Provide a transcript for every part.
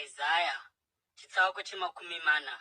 Isaya chitsauko chemakumi mana.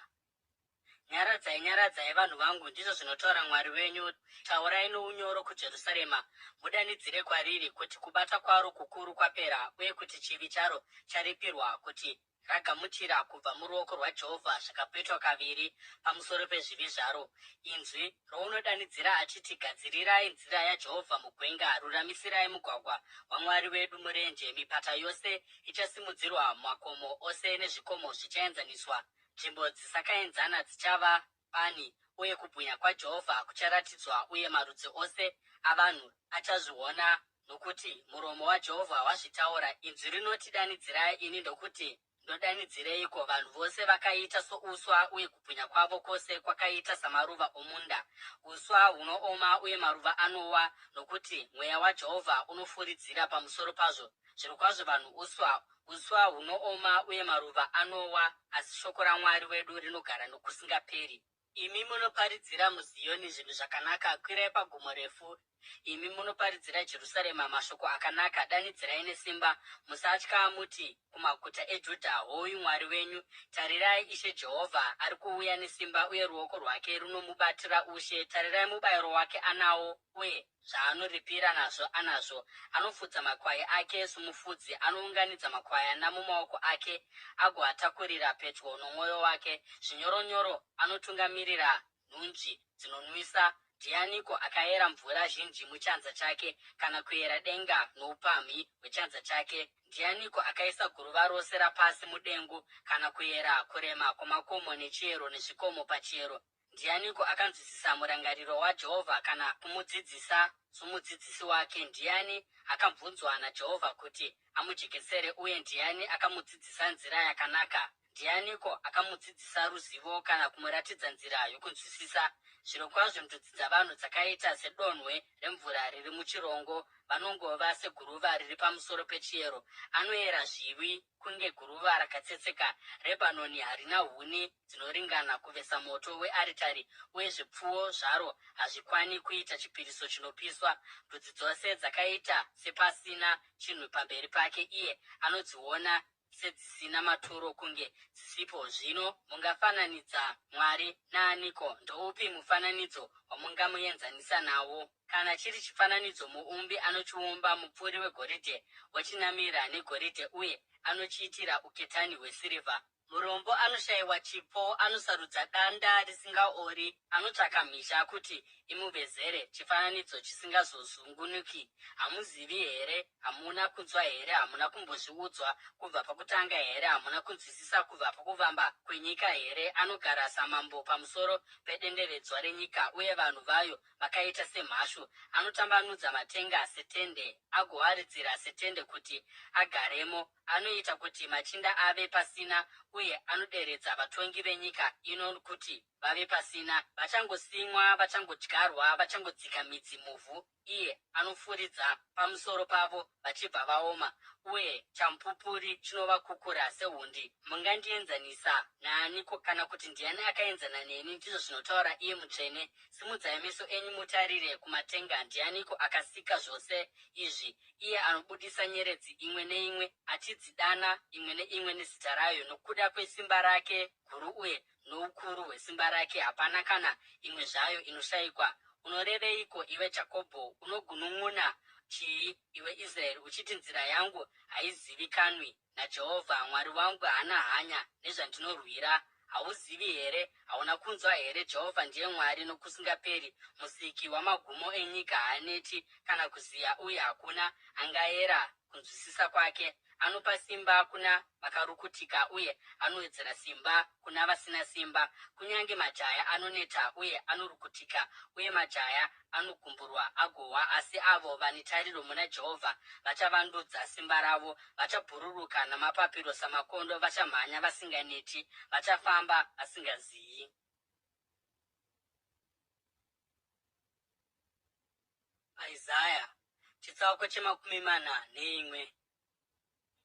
Nyaradzai, nyaradzai vanhu vangu, ndizvo zvinotaura Mwari wenyu. Taurai nounyoro kuJerusarema, mudanidzire kwariri kuti kubata kwaro kukuru kwapera uye kuti chivi charo charipirwa, kuti ragamuchira kubva muruoko rwaJehovha zvakapetwa kaviri pamusoro pezvivi zvaro. Inzwi rounodanidzira achiti, Gadzirirai nzira yaJehovha mugwenga, ruramisirai mugwagwa waMwari wedu murenje. Mipata yose ichasimudzirwa, makomo ose nezvikomo zvichaenzaniswa, nzvimbo dzisakaenzana dzichava bani, uye kubwinya kwaJehovha kucharatidzwa, uye marudzi ose avanhu achazviona, nokuti muromo waJehovha wazvitaura. Inzwi rinoti, Danidzirai, ini ndokuti, Ndodanidzireiko? Vanhu vose vakaita souswa, uye kubwinya kwavo kwose kwakaita samaruva omunda. Uswa hunooma uye maruva anowa, nokuti mweya waJehovha unofuridzira pamusoro pazvo. Zvirokwazvo vanhu uswa, uswa hunooma uye maruva anowa, asi shoko raMwari wedu rinogara nokusingaperi. Imi munoparidzira muZiyoni zvinhu zvakanaka, kwirai pagomo refu. Imi munoparidzira Jerusarema mashoko akanaka, danidzirai nesimba, musatya, muti kumaguta eJudha, Hoyu Mwari wenyu! Tarirai, Ishe Jehovha ari kuuya nesimba, uye ruoko rwake runomubatira ushe. Tarirai, mubayiro wake anawo, uye zvaanoripira nazvo anazvo. Anofudza makwai ake somufudzi, anounganidza makwayana mumaoko ake agoatakurira pedyo nomwoyo wake. Zvinyoronyoro anotungamirira nhunzvi dzinonwisa. Ndianiko akayera mvura zhinji muchanza chake, kana kuyera denga noupamhi hwechanza chake? Ndianiko akaisa guruva rose rapasi mudengu, kana kuyera kurema kwamakomo nechiyero nezvikomo pachiyero? Ndianiko akanzwisisa murangariro waJehovha kana kumudzidzisa somudzidzisi wake? Ndiani akabvunzwa naJehovha kuti amujekesere, uye ndiani akamudzidzisa nzira yakanaka? Ndianiko akamudzidzisa ruzivo kana kumuratidza nzira yokunzwisisa? Zvirokwazvo ndudzi dzavanhu dzakaita sedonhwe remvura riri muchirongo, vanongova seguruva riri pamusoro pechiyero. Anoyera zviwi kunge guruva rakatsetseka. Rebhanoni harina huni dzinoringana kuvesa moto wearitari, uye zvipfuwo zvaro hazvikwani kuita chipiriso chinopiswa. Ndudzi dzose dzakaita sepasina chinhu pamberi pake, iye anodziona sedzisina maturo kunge dzisipo. Zvino mungafananidza Mwari naaniko? Ndoupi mufananidzo wamungamuenzanisa nawo? Kana chiri chifananidzo, muumbi anochiumba mupfuri wegoridhe, ochinamira negoridhe uye anochiitira uketani hwesirivha. Murombo anoshayiwa chipo anosarudza danda risingaori, anotsvaka mhizha kuti imuvezere chifananidzo chisingazozungunuki. Hamuzivi here? Hamuna kunzwa here? Hamuna kumbozviudzwa kubva pakutanga here? Hamuna kunzwisisa kubva pakuvamba kwenyika here? Anogara samambo pamusoro pedenderedzwa renyika, uye vanhu vayo vakaita semhashu. Anotambanudza matenga setende, agoaridzira setende kuti agaremo. Anoita kuti machinda ave pasina, uye anoderedza vatongi venyika ino kuti vave pasina. Vachangosimwa, vachangodyarwa, vachangodzika midzi muvhu, iye anofuridza pamusoro pavo vachibva vaoma, uye chamupupuri chinovakukura sehundi. Mungandienzanisa naaniko, kana kuti ndiani akaenzana neni? Ndizvo zvinotaura iye Mutsvene. Simudzai meso enyu mutarire kumatenga, ndianiko akasika zvose izvi? Iye anobudisa nyeredzi imwe neimwe, achidzidana imwe neimwe nezita rayo. Nokuda kwesimba rake guru uye noukuru hwesimba rake, hapana kana imwe zvayo inoshaikwa. Unoreveiko, iwe Jakobho? Unogunun'una chii, iwe Israeri, uchiti, Nzira yangu haizivikanwi naJehovha, Mwari wangu haana hanya nezvandinorwira? Hauzivi here? Hauna kunzwa here? Jehovha ndiye Mwari nokusingaperi, Musiki wamagumo enyika. Haaneti kana kuziya, uye hakuna angayera kunzwisisa kwake. Anopa simba kuna vakarukutika, uye anowedzera simba kuna vasina simba. Kunyange majaya anoneta uye anorukutika, uye majaya anogumburwa agowa, asi avo vane tariro muna Jehovha vachavandudza simba ravo, vachabhururuka namapapiro samakondo, vachamhanya vasinganeti, vachafamba vasingaziyi. Isaya chitsauko chemakumi mana neimwe.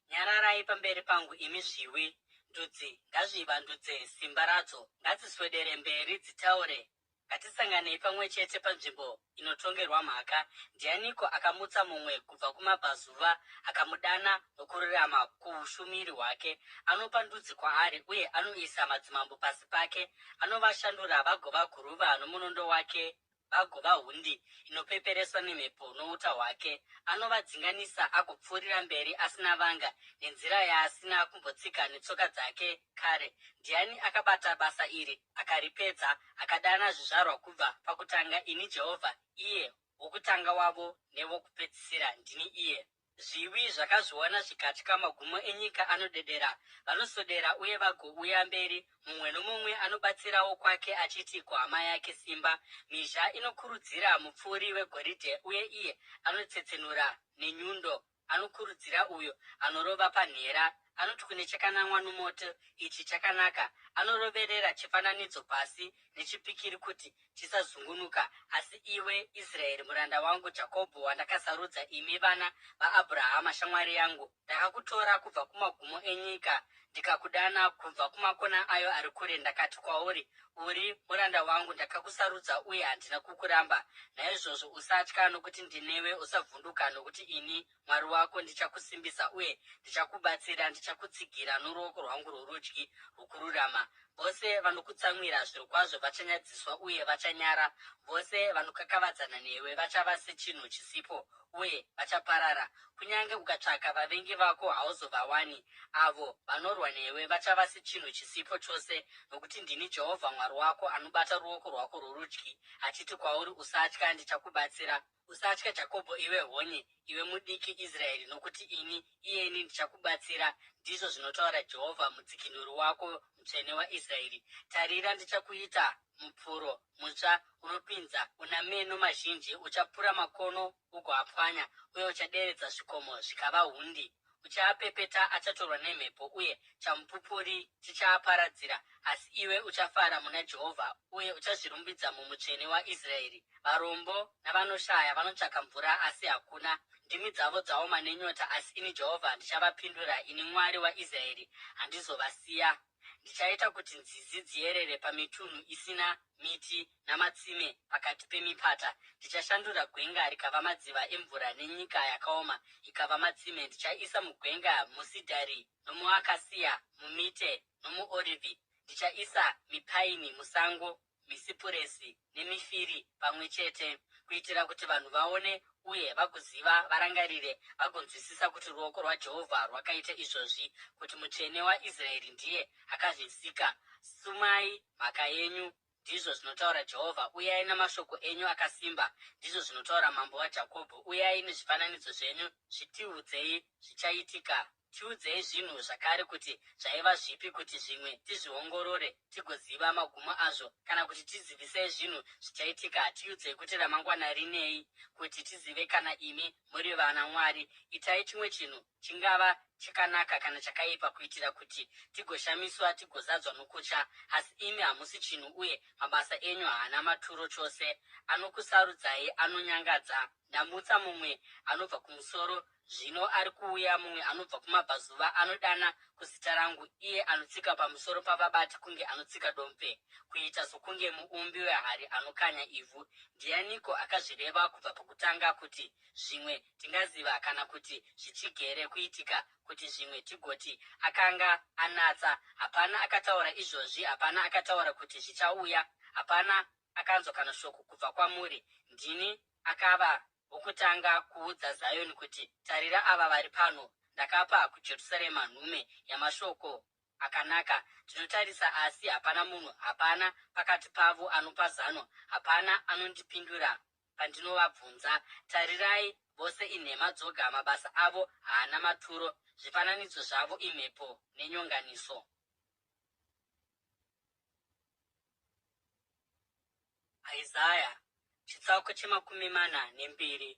Nyararai pamberi pangu, imi zviwi! Ndudzi ngazvivandudze simba radzo, ngadziswedere mberi dzitaure. Ngatisanganei pamwe chete panzvimbo inotongerwa mhaka. Ndianiko akamutsa mumwe kubva kumabvazuva, akamudana nokururama kuushumiri hwake? Anopa ndudzi kwaari, uye anoisa madzimambo pasi pake. Anovashandura vagova guruva nomunondo wake, vagova hundi inopepereswa nemhepo nouta hwake. Anovadzinganisa agopfuurira mberi asina vanga, nenzira yaasina kumbotsika netsoka dzake kare. Ndiani akabata basa iri akaripedza, akadana zvizvarwa kubva pakutanga? Ini Jehovha, iye wokutanga wavo newokupedzisira, ndini iye. Zviwi zvakazviona zvikatya, magumo enyika anodedera. Vanoswedera uye vagouya mberi, mumwe nomumwe anobatsirawo kwake achiti kuhama yake, Simba! Mhizha inokurudzira mupfuri wegoridhe, uye iye anotsetsenura nenyundo. Anokurudzira uyo anorova panhera. Anoti kune chakanamwa nomoto, Ichi chakanaka. Anoroverera chifananidzo pasi nechipikiri kuti chisazungunuka. Asi iwe, Israeri, muranda wangu, Jakobho, wandakasarudza, imi vana vaAbhurahama, shamwari yangu, ndakakutora kubva kumagumo enyika, ndikakudana kubva kumakona ayo ari kure. Ndakati kwauri, Uri muranda wangu, ndakakusarudza uye handina kukuramba. Naizvozvo usatya, nokuti ndinewe, usavhunduka, nokuti ini Mwari wako ndichakusimbisa uye ndichakubatsira, ndichakutsigira noruoko rwangu rworudyi rwokururama. Vose vanokutsamwira zvirokwazvo vachanyadziswa uye vachanyara, vose vanokakavadzana newe vachava sechinhu chisipo uye vachaparara. Kunyange ukatsvaka vavengi vako hauzovawani, avo vanorwa newe vachava sechinhu chisipo chose, nokuti ndini Jehovha Mwari wako anobata ruoko rwako rworudyi achiti kwauri, Usatya, ndichakubatsira. Usatya, Jakobho, iwe honye, iwe mudiki Israeri, nokuti ini, iyeni, ndichakubatsira, ndizvo zvinotaura Jehovha, Mudzikinuri wako, Mutsvene waIsraeri. Tarira, ndichakuita mupfuro mutsva unopinza, una meno mazhinji, uchapura makono ugoapwanya, uye uchaderedza zvikomo zvikava hundi. Uchaapepeta, achatorwa nemhepo, uye chamupupuri chichaaparadzira. Asi iwe uchafara muna Jehovha, uye uchazvirumbidza muMutsvene waIsraeri. Varombo navanoshaya vanotsvaka mvura, asi hakuna, ndimi dzavo dzaoma nenyota. Asi ini Jehovha ndichavapindura, ini Mwari waIsraeri handizovasiya. Ndichaita kuti nzizi dziyerere pamitunhu isina miti namatsime pakati pemipata. Ndichashandura gwenga rikava madziva emvura nenyika yakaoma ikava matsime. Ndichaisa mugwenga musidhari nomuakasiya, mumite nomuorivhi. Ndichaisa mipaini musango misipuresi nemifiri pamwe chete, kuitira kuti vanhu vaone uye vagoziva, varangarire, vagonzwisisa kuti ruoko rwaJehovha rwakaita izvozvi, kuti Mutsvene waIsraeri ndiye akazvisika. Sumai mhaka yenyu, ndizvo zvinotaura Jehovha, uyai namashoko enyu akasimba, ndizvo zvinotaura Mambo waJakobho, uyai nezvifananidzo zvenyu, zvitiudzei zvichaitika. Tiudzei zvinhu zvakare kuti zvaiva zvipi, kuti zvimwe tizviongorore tigoziva magumo azvo, kana kuti tizivisei zvinhu zvichaitika, tiudzei kuti ramangwana rinei, kuti tizive kana imi muri vana Mwari. Itai chimwe chinhu, chingava chakanaka kana chakaipa, kuitira kuti tigoshamiswa tigozadzwa nokutya. Asi imi hamusi chinhu, uye mabasa enyu haana maturo chose. Anokusarudzai anonyangadza. Ndamutsa mumwe anobva kumusoro, zvino ari kuuya, mumwe anobva kumabvazuva, anodana kuzita rangu. Iye anotsika pamusoro pavabati kunge anotsika dompe, kuita sokunge muumbi wehari anokanya ivhu. Ndianiko akazvireva kubva pakutanga, kuti zvimwe tingaziva, kana kuti zvichigere kuitika, kuti zvimwe tigoti, Akanga anatsa? Hapana akataura izvozvi, hapana akataura kuti zvichauya, hapana akanzwa kana shoko kubva kwamuri. Ndini akava wokutanga kuudza Zioni kuti, Tarira, ava vari pano! Ndakapa kuJerusarema nhume yamashoko akanaka. Ndinotarisa, asi hapana munhu, hapana pakati pavo anopa zano, hapana anondipindura pandinovabvunza. Tarirai, vose inhema dzoga, mabasa avo haana maturo, zvifananidzo zvavo imhepo nenyonganiso. Isaya chitsauko che42.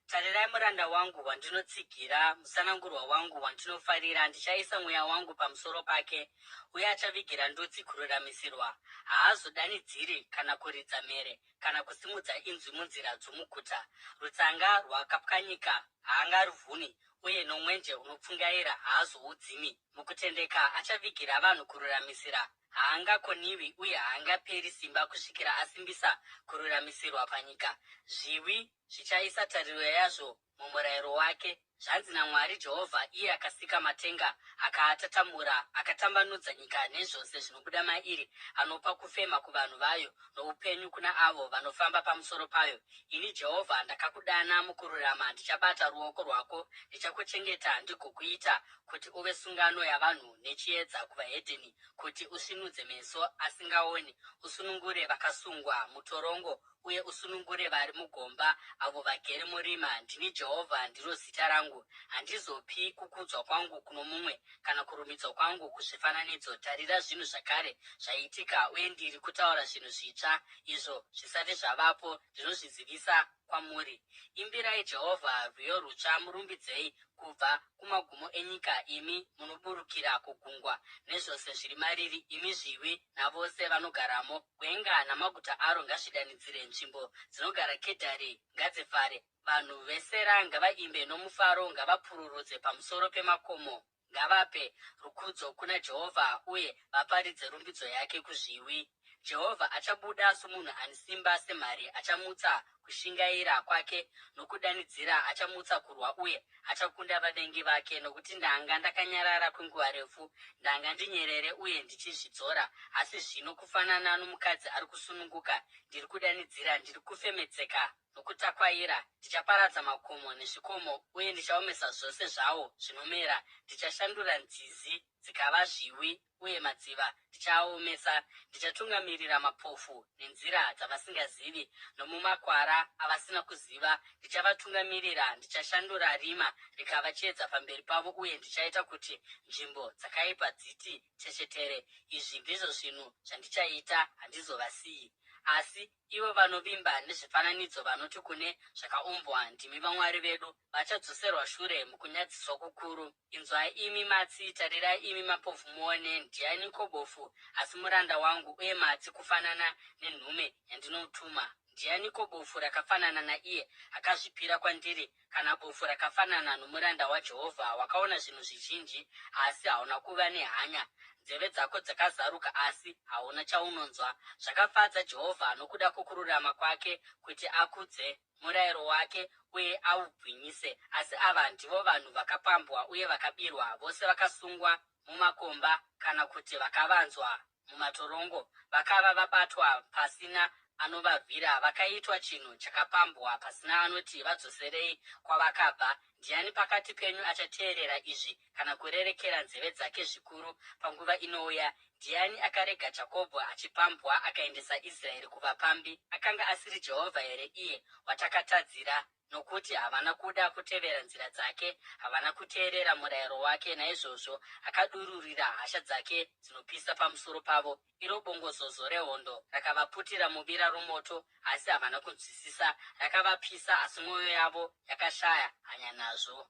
Tarirai muranda wangu wandinotsigira, musanangurwa wangu wandinofarira, ndichaisa mweya wangu pamusoro pake, uye achavigira ndudzi kururamisirwa. Haazodanidziri kana kuridza mhere kana kusimudza inzwi munzira dzomuguta. Rutsanga rwakapwanyika haangaruvhuni, uye nomwenje unopfungaira haazoudzimi. Mukutendeka achavigira vanhu kururamisira. Haangakoniwi uye haangaperi simba kusvikira asimbisa kururamisirwa panyika. Zviwi zvichaisa tariro yazvo mumurayiro wake. Zvanzi naMwari Jehovha, iye akasika matenga, akaatatamura, akatambanudza nyika nezvose zvinobuda mairi, anopa kufema kuvanhu vayo, noupenyu kuna avo vanofamba pamusoro payo. Ini Jehovha ndakakudana mukururama, ndichabata ruoko rwako, ndichakuchengeta ndigokuita kuti uve sungano yavanhu nechiedza kuvahedheni, kuti usvinudze meso asingaoni, usunungure vakasungwa mutorongo, uye usunungure vari mugomba, avo vagere murima. Ndini Jehovha, ndiro zita rangu. Handizopi kukudzwa kwangu kuno mumwe, kana kurumbidzwa kwangu kuzvifananidzo. Tarira zvinhu zvakare zvaitika, uye ndiri kutaura zvinhu zvitsva, izvo zvisati zvavapo, ndinozvizivisa kwamuri. Imbirai Jehovha rwiyo rutsva, murumbidzei kubva kumagumo enyika, imi munoburukira kugungwa, nezvose zviri mariri, imi zviwi navose vanogaramo. Gwenga namaguta aro ngazvidanidzire, nzvimbo dzinogara Kedhari ngadzifare. Vanhu veSera ngavaimbe nomufaro, ngavapururudze pamusoro pemakomo. Ngavape rukudzo kuna Jehovha uye vaparidze rumbidzo yake kuzviwi. Jehovha achabuda somunhu ane simba, semhare achamutsa kushingaira kwake nokudanidzira, achamutsa kurwa uye achakunda vavengi vake. Nokuti ndanga ndakanyarara kwenguva refu, ndanga ndinyerere uye ndichizvidzora, asi zvino kufanana nomukadzi ari kusununguka, ndiri kudanidzira, ndiri kufemedzeka nokutakwaira. Ndichaparadza makomo nezvikomo, uye ndichaomesa zvose zvawo zvinomera. Ndichashandura nzizi dzikava zviwi, uye madziva ndichaaomesa. Ndichatungamirira mapofu nenzira dzavasingazivi, nomumakwara avasina kuziva ndichavatungamirira. Ndichashandura rima rikava chiedza pamberi pavo, uye ndichaita kuti nzvimbo dzakaipa dziti chechetere. Izvi ndizvo zvinhu zvandichaita, handizovasiyi. Asi Ivo vanovimba nezvifananidzo vanoti kune zvakaumbwa, Ndimi vamwari vedu, vachadzoserwa shure mukunyadziswa kukuru. Inzwai imi matsi, tarirai imi mapofu muone, ndianiko bofu asi muranda wangu, uye matsi kufanana nenhume yandinotuma? Ndianiko bofu rakafanana naiye akazvipira kwandiri, kana bofu rakafanana nomuranda waJehovha? Wakaona zvinhu zvizhinji, asi hauna kuva nehanya, nzeve dzako dzakazaruka, asi hauna chaunonzwa. Zvakafadza Jehovha nokuda kwokururama kwake kuti akudze murayiro wake uye aubwinyise. Asi ava ndivo vanhu vakapambwa uye vakabirwa, vose vakasungwa mumakomba kana kuti vakavanzwa mumatorongo, vakava vabatwa pasina anovarwira, vakaitwa chinhu chakapambwa pasina anoti vadzoserei kwavakabva. Ndiani pakati penyu achateerera izvi kana kurerekera nzeve dzake zvikuru panguva inouya? Ndiani akarega Jakobho achipambwa akaendesa Israeri kuvapambi? Akanga asiri Jehovha here iye watakatadzira? Nokuti havana kuda kutevera nzira dzake, havana kuteerera murayiro wake, naizvozvo akadururira hasha dzake dzinopisa pamusoro pavo, iro bongozozo rehondo rakavaputira muvira romoto, asi havana kunzwisisa, rakavapisa, asi mwoyo yavo yakashaya hanya nazvo.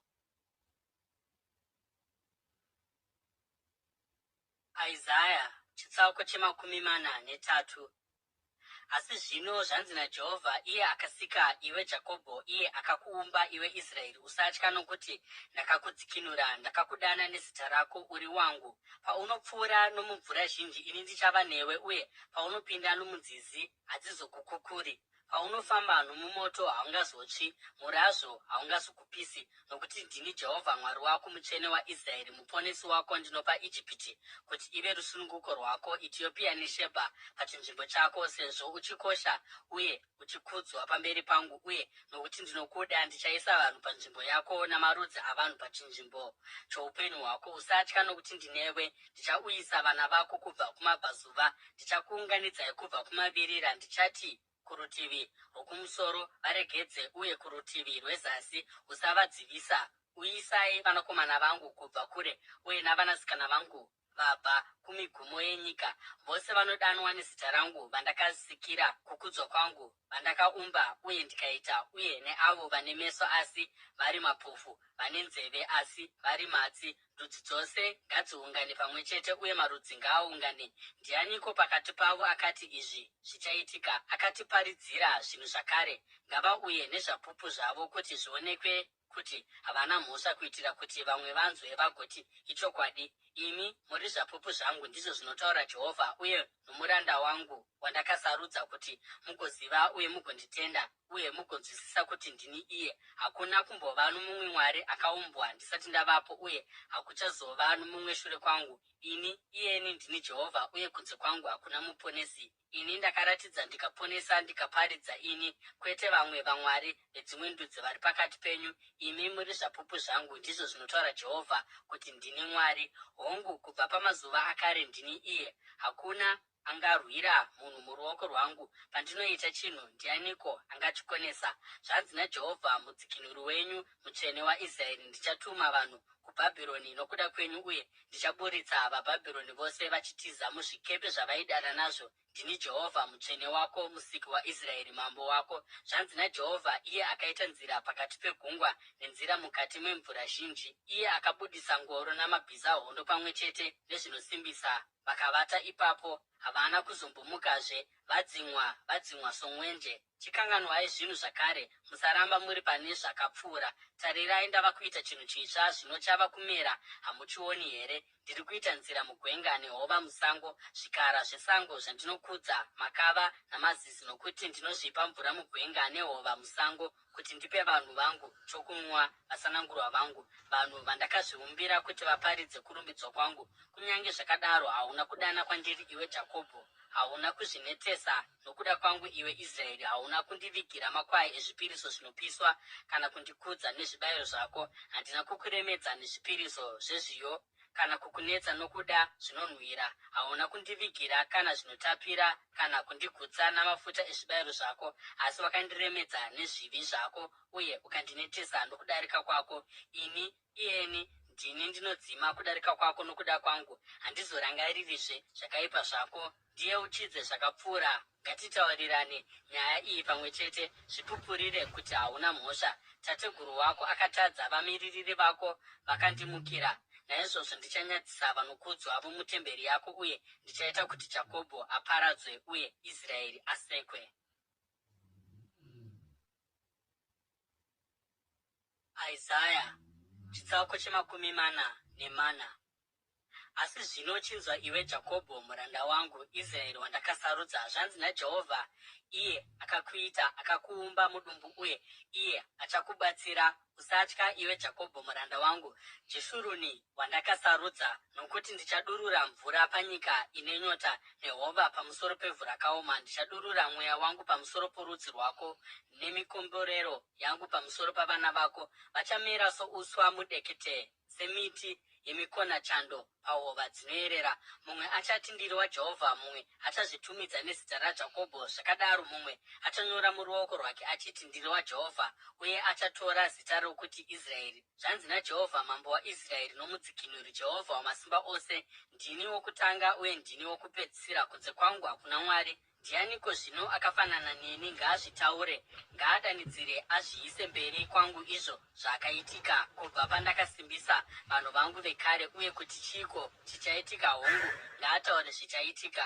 Isaya chitsauko che43. Asi zvino zvanzi naJehovha, iye akasika iwe Jakobho, iye akakuumba iwe Israeri, Usatya, nokuti ndakakudzikinura, ndakakudana nezita rako, uri wangu. Paunopfuura nomumvura zhinji, ini ndichava newe, uye paunopinda nomunzizi, hadzizokukukuri. Paunofamba nomumoto haungazotsvi, murazvo haungazokupisi, nokuti ndini Jehovha Mwari wako, Mutsvene waIsraeri, Muponesi wako. Ndinopa Ijipiti kuti ive rusununguko rwako, Etiopia neShebha pachinzvimbo chako. Sezvo uchikosha uye uchikudzwa pamberi pangu, uye nokuti ndinokuda, ndichaisa vanhu panzvimbo yako namarudzi avanhu pachinzvimbo choupenyu hwako. Usatya, nokuti ndinewe. Ndichauyisa vana vako kubva kumabvazuva, ndichakuunganidzai kubva kumavirira. Ndichati kurutivi rwokumusoro, Varegedze, uye kurutivi rwezasi, Usavadzivisa. Uyisai vanakomana vangu kubva kure, uye navanasikana vangu vabva kumigumo yenyika, vose vanodanwa nezita rangu, vandakasikira kukudzwa kwangu, vandakaumba uye ndikaita, uye neavo vane meso asi vari mapofu, vane nzeve asi vari matsi. Ndudzi dzose ngadziungane pamwe chete uye marudzi ngaaungane. Ndianiko pakati pavo akati izvi zvichaitika, akatiparidzira zvinhu zvakare? Ngavauye nezvapupu zvavo kuti zvionekwe kuti havana mhosva, kuitira kuti vamwe vanzwe vagoti, Ichokwadi. Imi muri zvapupu zvangu, ndizvo zvinotaura Jehovha, uye nomuranda wangu wandakasarudza, kuti mugoziva uye mugonditenda uye mugonzwisisa kuti ndini iye. Hakuna kumbova nomumwe Mwari akaumbwa ndisati ndavapo, uye hakuchazova nomumwe shure kwangu. Ini, iyeni, ndini Jehovha, uye kunze kwangu hakuna muponesi. Ini ndakaratidza ndikaponesa ndikaparidza ini, kwete vamwe vamwari vedzimwe ndudzi vari pakati penyu. Imi muri zvapupu zvangu, ndizvo zvinotaura Jehovha, kuti ndini Mwari. Hongu, kubva pamazuva akare ndini iye. Hakuna angarwira munhu muruoko rwangu. Pandinoita chinhu, ndianiko angachikonesa? Zvanzi naJehovha, Mudzikinuri wenyu, Mutsvene waIsraeri, Ndichatuma vanhu kuBhabhironi nokuda kwenyu uye ndichaburitsa vaBhabhironi vose vachitiza muzvikepe zvavaidana nazvo. Ndini Jehovha, Mutsvene wako, Musiki waIsraeri, Mambo wako. Zvanzi naJehovha, iye akaita nzira pakati pegungwa, nenzira mukati memvura zhinji, iye akabudisa ngoro namabhiza hondo pamwe chete nezvinosimbisa vakavata ipapo, havana kuzombomukazve, vadzimwa, vadzimwa somwenje. Chikanganwai zvinhu zvakare, musaramba muri pane zvakapfuura. Tarirai, ndava kuita chinhu chitsva, zvino chava kumera, hamuchioni here? Ndiri kuita nzira mugwenga nehova musango, zvikara zvesango zvandinokudza, makava namazizi, nokuti ndinozvipa mvura mugwenga nehova musango, kuti ndipe vanhu vangu chokunwa, vasanangurwa vangu, vanhu vandakazviumbira kuti vaparidze kurumbidzwa kwangu. Kunyange zvakadaro hauna kudana kwandiri, iwe Jakobho, hauna kuzvinetesa nokuda kwangu, iwe Israeri, hauna kundivigira makwai ezvipiriso zvinopiswa, kana kundikudza nezvibayiro zvako. Handina kukuremedza nezvipiriso zvezviyo, kana kukunetsa nokuda zvinonhuhwira. Hauna kundivigira kana zvinotapira, kana kundigutsa namafuta ezvibayiro zvako, asi wakandiremedza nezvivi zvako uye ukandinetesa nokudarika kwako. Ini, iyeni, ndini ndinodzima kudarika kwako nokuda kwangu, handizorangaririzve zvakaipa zvako. Ndiyeuchidze zvakapfuura, ngatitaurirane nyaya iyi pamwe chete, zvipupurire kuti hauna mhosva. Tateguru wako akatadza, vamiririri vako vakandimukira. Naizvozvo ndichanyadzisa vanokudzwa vomutemberi yako, uye ndichaita kuti Jakobho aparadzwe uye Israeri asekwe. Isaya chitsauko che44. Asi zvino chinzwa iwe Jakobho, muranda wangu, Israeri wandakasarudza. Zvanzi naJehovha, iye akakuita, akakuumba mudumbu uye iye achakubatsira, Usatya, iwe Jakobho muranda wangu, Jeshuruni wandakasarudza, nokuti ndichadurura mvura panyika ine nyota, nehova pamusoro pevhu rakaoma. Ndichadurura mweya wangu pamusoro porudzi rwako, nemikomborero yangu pamusoro pavana vako. Vachamera souswa mudekete, semiti yemikonachando pahova dzinoerera. Mumwe achati, Ndiri waJehovha, mumwe achazvitumidza nezita raJakobho, zvakadaro mumwe achanyora muruoko rwake achiti, Ndiri waJehovha, uye achatora zita rokuti Israeri. Zvanzi naJehovha, Mambo waIsraeri noMudzikinuri, Jehovha Wamasimba Ose, Ndini wokutanga uye ndini wokupedzisira, kunze kwangu hakuna Mwari. Ndianiko zvino akafanana neni? Ngaazvitaure, ngaadanidzire, azviise mberi kwangu izvo zvakaitika kubva pandakasimbisa vanhu vangu vekare, uye kuti chiiko chichaitika, hongu, ngaataure zvichaitika.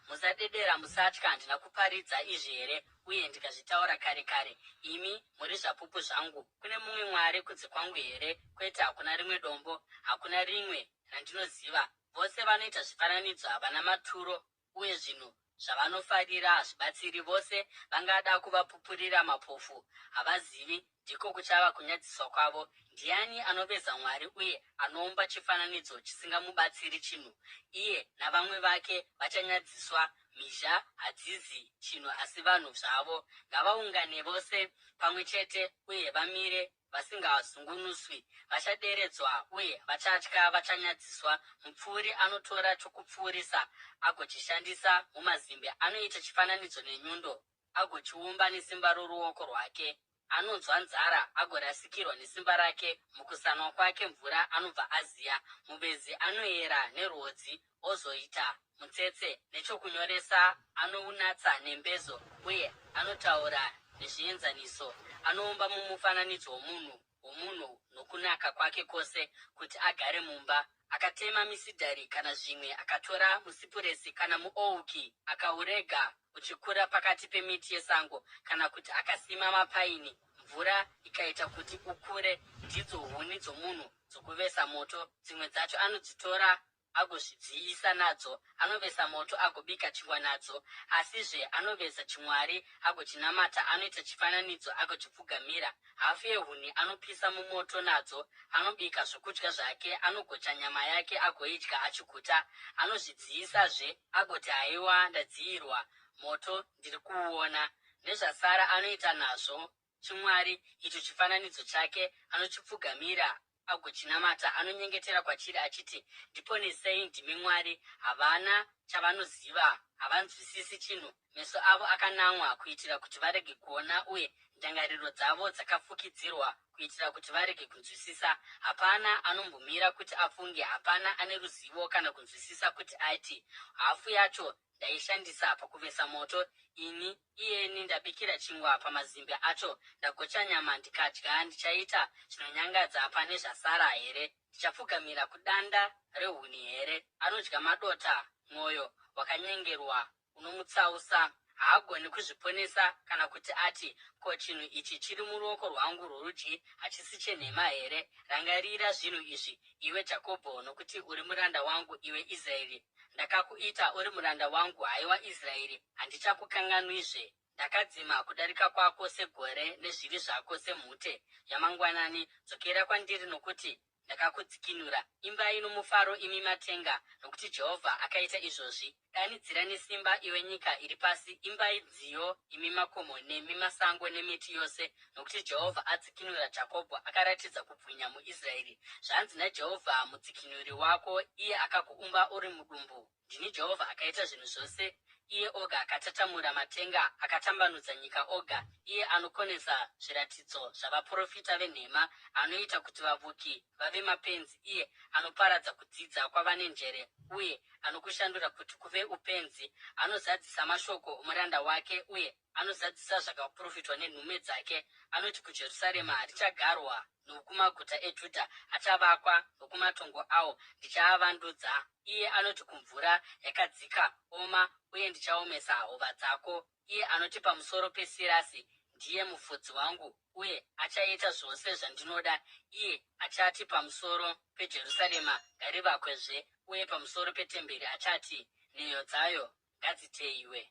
Musadedera, musatya, handina kuparidza izvi here, uye ndikazvitaura kare kare? Imi muri zvapupu zvangu. Kune mumwe Mwari kunze kwangu here? Kwete, hakuna rimwe dombo, hakuna rimwe randinoziva. Vose vanoita zvifananidzo havana maturo, uye zvinhu zvavanofarira hazvibatsiri. Vose vangada kuvapupurira mapofu, havazivi, ndiko kuchava kunyadziswa kwavo. Ndiani anoveza Mwari uye anoumba chifananidzo chisingamubatsiri chinhu? Iye navamwe vake vachanyadziswa. Mhizha hadzizi chinhu asi vanhu zvavo. Ngavaungane vose pamwe chete uye vamire vasingazungunuswi, vachaderedzwa uye vachatya, vachanyadziswa. Mupfuuri anotora chokupfuurisa agochishandisa mumazimbe, anoita chifananidzo nenyundo agochiumba nesimba roruoko rwake. Anonzwa nzara agorasikirwa nesimba rake, mukusanwa kwake mvura anobva aziya. Muvezi anoyera nerwodzi ozoita mutsetse nechokunyoresa anounatsa nembezo uye anotaura nezvienzaniso, anoumba mumufananidzo womunhu womunhu nokunaka kwake kwose kuti agare mumba. Akatema misidhari kana zvimwe akatora musipuresi kana muouki akaurega uchikura pakati pemiti yesango kana kuti akasima mapaini mvura ikaita kuti ukure. Ndidzo huni dzomunhu dzokuvesa moto, dzimwe dzacho anodzitora. Agozvidziisa nadzo, anovesa moto agobika chingwa nadzo. Asizve anovesa chimwari agochinamata, anoita chifananidzo agochipfugamira. Hafu yehuni anopisa mumoto nadzo, anobika zvokudya zvake, anogocha nyama yake agoidya achiguta. Anozvidziisazve agoti, Haiwa, ndadziyirwa, moto ndiri kuuona. Nezvasara anoita nazvo chimwari icho chifananidzo chake, anochipfugamira agochinamata, anonyengetera kwachiri achiti, Ndiponesei, ndimi Mwari. Havana chavanoziva, havanzwisisi chinhu. Meso avo akanamwa kuitira kuti varege kuona uye ndangariro dzavo dzakafukidzirwa kuitira kuti varege kunzwisisa. Hapana anombomira kuti afunge, hapana ane ruzivo kana kunzwisisa kuti ati, Hafu yacho ndaishandisa pakuvesa moto ini iyeni ndabikira chingwa pamazimbe acho ndagocha nyama ndikadya ndichaita zvinonyangadza pane zvasara here ndichapfugamira kudanda rehuni here anodya madota mwoyo wakanyengerwa unomutsausa haagoni kuzviponesa kana kuti ati ko chinhu ichi chiri muruoko rwangu rworudyi hachisi chenhema here rangarira zvinhu izvi iwe Jakobho nokuti uri muranda wangu iwe Israeri Ndakakuita uri muranda wangu, haiwa Israeri, handichakukanganwizve. Ndakadzima kudarika kwako segore nezvivi zvako semhute yamangwanani. Dzokera kwandiri, nokuti ndakakudzikinura. Imbai nomufaro, imi matenga, nokuti Jehovha akaita izvozvi. Danidzira nesimba, iwe nyika iri pasi. Imbai nziyo, imi makomo, nemi masango nemiti yose, nokuti Jehovha adzikinura Jakobho, akaratidza kubwinya muIsraeri. Zvanzi naJehovha, Mudzikinuri wako, iye akakuumba uri mudumbu, Ndini Jehovha akaita zvinhu zvose, iye oga akatatamura matenga, akatambanudza nyika oga, iye anokonesa zviratidzo zvavaprofita venhema, anoita kuti vavuki vave mapenzi, iye anoparadza kudzidza kwavane njere, uye anokushandura kuti kuve upenzi, anozadzisa mashoko omuranda wake, uye anozadzisa zvakaprofitwa nenhume dzake, anoti kuJerusarema, Richagarwa, nokumaguta eJudha, achavakwa, nokumatongo awo, ndichaavandudza. Iye anoti kumvura yakadzika, Oma, uye ndichaomesa hova dzako. Iye anoti pamusoro peSirasi, Ndiye mufudzi wangu, uye achaita zvose zvandinoda. Iye achati pamusoro peJerusarema, Ngarivakwezve, uye pamusoro petemberi achati, Nheyo dzayo ngadziteyiwe.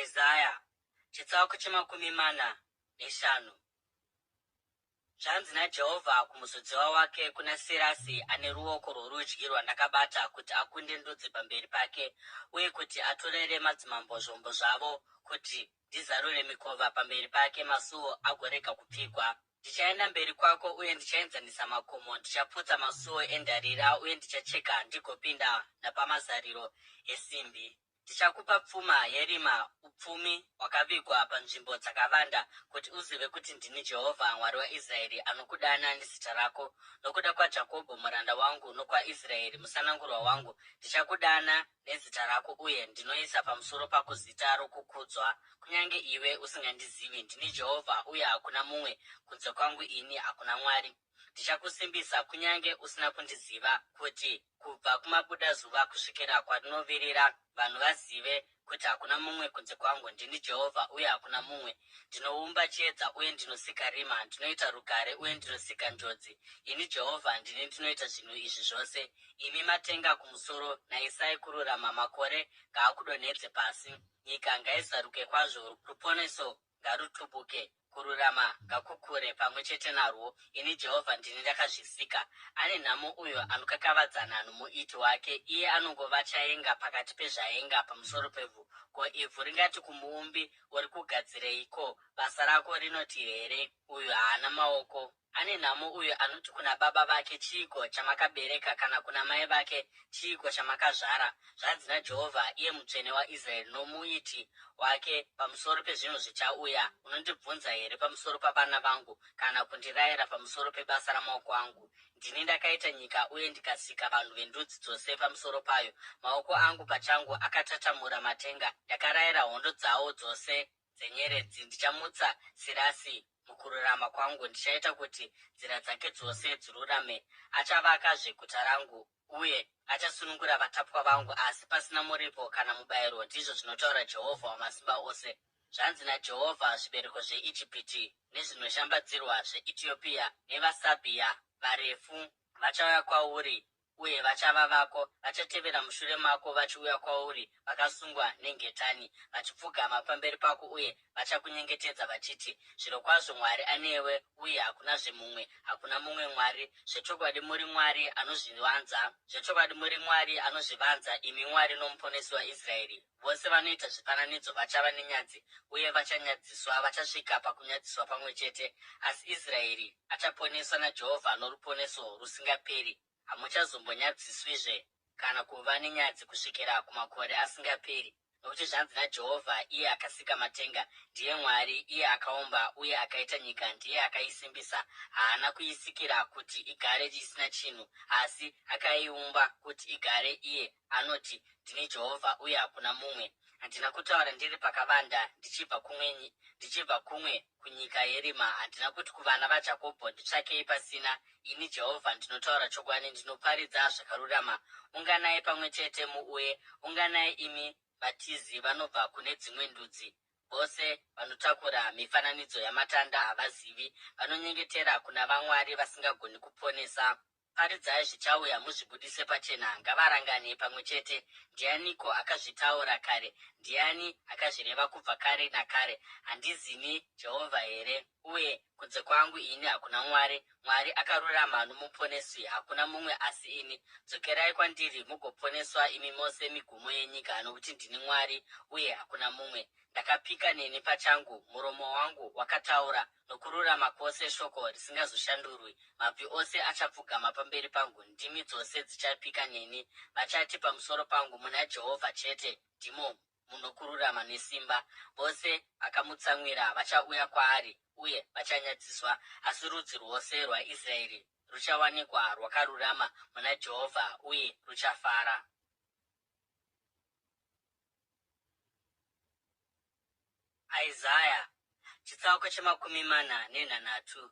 Isaya chitsauko che45. Zvanzi naJehovha kumuzodziwa wake, kuna Sirasi ane ruoko rworudyi rwandakabata kuti akunde ndudzi pamberi pake, uye kuti atorere madzimambo zvombo zvavo, kuti ndizarure mikova pamberi pake, masuo agorega kupfigwa. Ndichaenda mberi kwako uye ndichaenzanisa makomo, ndichaputsa masuo endarira uye ndichacheka ndigopinda napamazariro esimbi. Ndichakupa pfuma yerima, upfumi hwakavigwa panzvimbo dzakavanda, kuti uzive kuti ndini Jehovha, Mwari waIsraeri, anokudana nezita rako. Nokuda kwaJakobho muranda wangu nokwaIsraeri musanangurwa wangu, ndichakudana nezita rako uye ndinoisa pamusoro pako zita rokukudzwa, kunyange iwe usingandizivi. Ndini Jehovha, uye hakuna mumwe, kunze kwangu ini hakuna Mwari. Ndichakusimbisa kunyange usina kundiziva, kuti kubva kumabudazuva kusvikira kwarinovirira vanhu vazive kuti hakuna mumwe kunze kwangu. Ndini Jehovha, uye hakuna mumwe. Ndinoumba chiedza uye ndinosika rima, ndinoita rugare uye ndinosika njodzi. Ini Jehovha, ndini ndinoita zvinhu izvi zvose. Imi matenga kumusoro, naisai kururama, makore ngaakudonhedze pasi. Nyika ngaizaruke kwazvo, ruponeso ngarutubuke, kururama ngakukure pamwe chete narwo. Ini Jehovha ndini ndakazvisika. Ane nhamo uyo anokakavadzana noMuiti wake, iye anongova chaenga pakati pezvaenga pamusoro pevhu. Ko ivhu ringati kumuumbi, Uri kugadzireiko? Basa rako rinoti here, Uyu haana maoko? Ane nhamo uyo anoti kuna baba vake, Chiiko chamakabereka? kana kuna mai vake, Chiiko chamakazvara? Zvanzi naJehovha, iye Mutsvene waIsraeri noMuiti wake, pamusoro pezvinhu zvichauya, Unondibvunza here pamusoro pavana vangu, kana kundirayira pamusoro pebasa ramaoko angu? Ndini ndakaita nyika uye ndikasika vanhu vendudzi dzose pamusoro payo. Maoko angu pachangu akatatamura matenga, ndakarayira hondo dzawo dzose dzenyeredzi. Ndichamutsa Sirasi mukururama kwangu, ndichaita kuti nzira dzake dzose dzirurame. Achavakazve guta rangu uye achasunungura vatapwa vangu, asi pasina muripo kana mubayiro, ndizvo zvinotaura Jehovha Wamasimba Ose. Zvanzi naJehovha, Zvibereko zveIjipiti nezvinoshambadzirwa zveEtiopia nevaSabhia varefu vachauya kwauri uye vachava vako, vachatevera mushure mako vachiuya kwauri vakasungwa nengetani, vachipfugama pamberi pako uye vachakunyengetedza vachiti, Zvirokwazvo Mwari anewe uye hakunazve mumwe, hakuna mumwe Mwari. Zvechokwadi muri Mwari anozvivanza, zvechokwadi muri Mwari anozvivanza, imi Mwari noMuponesi waIsraeri. Vose vanoita zvifananidzo vachava nenyadzi uye vachanyadziswa, vachasvika pakunyadziswa pamwe chete. Asi Israeri achaponeswa naJehovha noruponeso rusingaperi. Hamuchazombonyadziswizve kana kuva nenyadzi kusvikira kumakore asingaperi. Nokuti zvanzi naJehovha, iye akasika matenga, ndiye Mwari, iye akaumba uye akaita nyika, ndiye akaisimbisa. Haana kuisikira kuti igare isina chinhu, asi akaiumba kuti igare. Iye anoti, Ndini Jehovha, uye hakuna mumwe. Handina kutaura ndiri pakavanda, ndichibva kumwe, ndichibva kumwe kunyika yerima. Handina kuti kuvana vaJakobho, Nditsvakei pasina. Ini Jehovha ndinotaura chokwadi, ndinoparidza zvakarurama. Unganai pamwe chete muuye, unganai imi vatizi vanobva kune dzimwe ndudzi. Vose vanotakura mifananidzo yamatanda havazivi, vanonyengetera kuna vamwari vasingagoni kuponesa. Paridzai zvichauya, muzvibudise pachena, ngavarangane pamwe chete. Ndianiko akazvitaura kare? Ndiani akazvireva kubva kare nakare? Handizini Jehovha here? Uye kunze kwangu ini hakuna Mwari, Mwari akarurama noMuponesi, hakuna mumwe asi ini. Dzokerai kwandiri mugoponeswa, imi mose migumo yenyika, nokuti ndini Mwari, uye hakuna mumwe. Ndakapika neni pachangu, muromo wangu wakataura nokururama kwose shoko risingazoshandurwi. Mabvi ose achapfugama pamberi pangu, ndimi dzose dzichapika neni. Vachati pamusoro pangu, Muna Jehovha chete ndimo munokururama nesimba. Vose vakamutsamwira vachauya kwaari uye vachanyadziswa, asi rudzi rwose rwaIsraeri ruchawanikwa rwakarurama muna Jehovha uye ruchafara. Isaya chitsauko che47.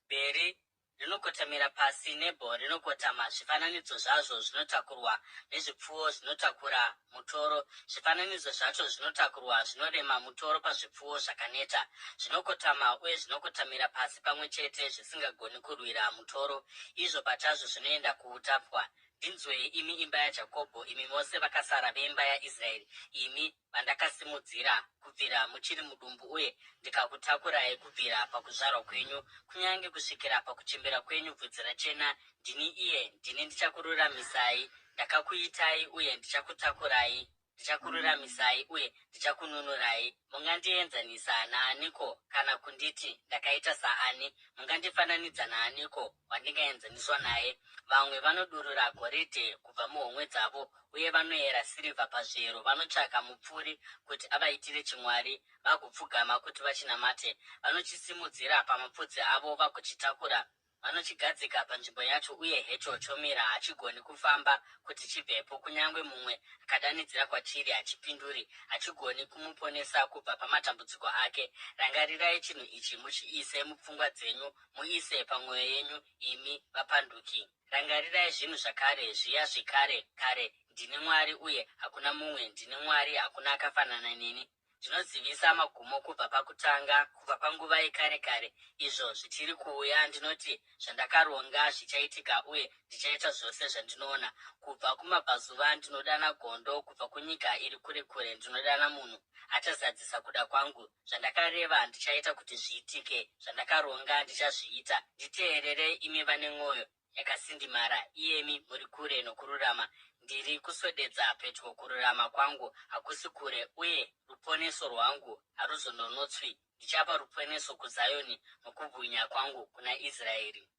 Bheri rinokotamira pasi, Nebho rinokotama, zvifananidzo zvazvo zvinotakurwa nezvipfuwo zvinotakura mutoro, zvifananidzo zvacho zvinotakurwa zvinorema mutoro pazvipfuwo zvakaneta. Zvinokotama uye zvinokotamira pasi pamwe chete, zvisingagoni kurwira mutoro, izvo pachazvo zvinoenda kuutapwa. Ndinzwei, imi imba yaJakobho, imi mose vakasara veimba yaIsraeri, imi vandakasimudzira kubvira muchiri mudumbu uye ndikakutakurai kubvira pakuzvarwa kwenyu, kunyange kusvikira pakuchembera kwenyu bvudzi rachena, ndini iye, ndini ndichakururamisai, ndakakuitai uye ndichakutakurai, ndichakururamisai uye ndichakununurai. Mungandienzanisa naaniko kana kunditi ndakaita saani? Mungandifananidza naaniko wandingaenzaniswa naye? Vamwe vanodurura goridhe kubva muhomwe dzavo uye vanoyera sirivha pazviyero, vanotsvaka mupfuri kuti avaitire chimwari, vagopfugama kuti vachinamate. Vanochisimudzira pamapfudzi avo vagochitakura. Vanochigadzika panzvimbo yacho uye hecho chomira, hachigoni kufamba kuti chibvepo. Kunyange mumwe akadanidzira kwachiri, hachipinduri, hachigoni kumuponesa kubva pamatambudziko ake. Rangarirai chinhu ichi, muchiise mupfungwa dzenyu, muise pamwoyo yenyu, imi vapanduki. Rangarirai zvinhu zvakare, zviya zvekare kare. Ndini Mwari, uye hakuna mumwe, ndini Mwari, hakuna akafanana neni. Ndinozivisa magumo kubva pakutanga, kubva panguva yekare kare, izvo zvichiri kuuya. Ndinoti, Zvandakaronga zvichaitika, uye ndichaita zvose zvandinoona. Kubva kumabvazuva ndinodana gondo, kubva kunyika iri kure kure ndinodana munhu achazadzisa kuda kwangu. Zvandakareva ndichaita kuti zviitike, zvandakaronga ndichazviita. Nditeererei, imi vane mwoyo yakasindimara, iyemi muri kure nokururama. Ndiri kuswededza pedyo kururama kwangu, hakusi kure, uye ruponeso rwangu haruzononotswi. Ndichapa ruponeso kuZioni nokubwinya kwangu kuna Israeri.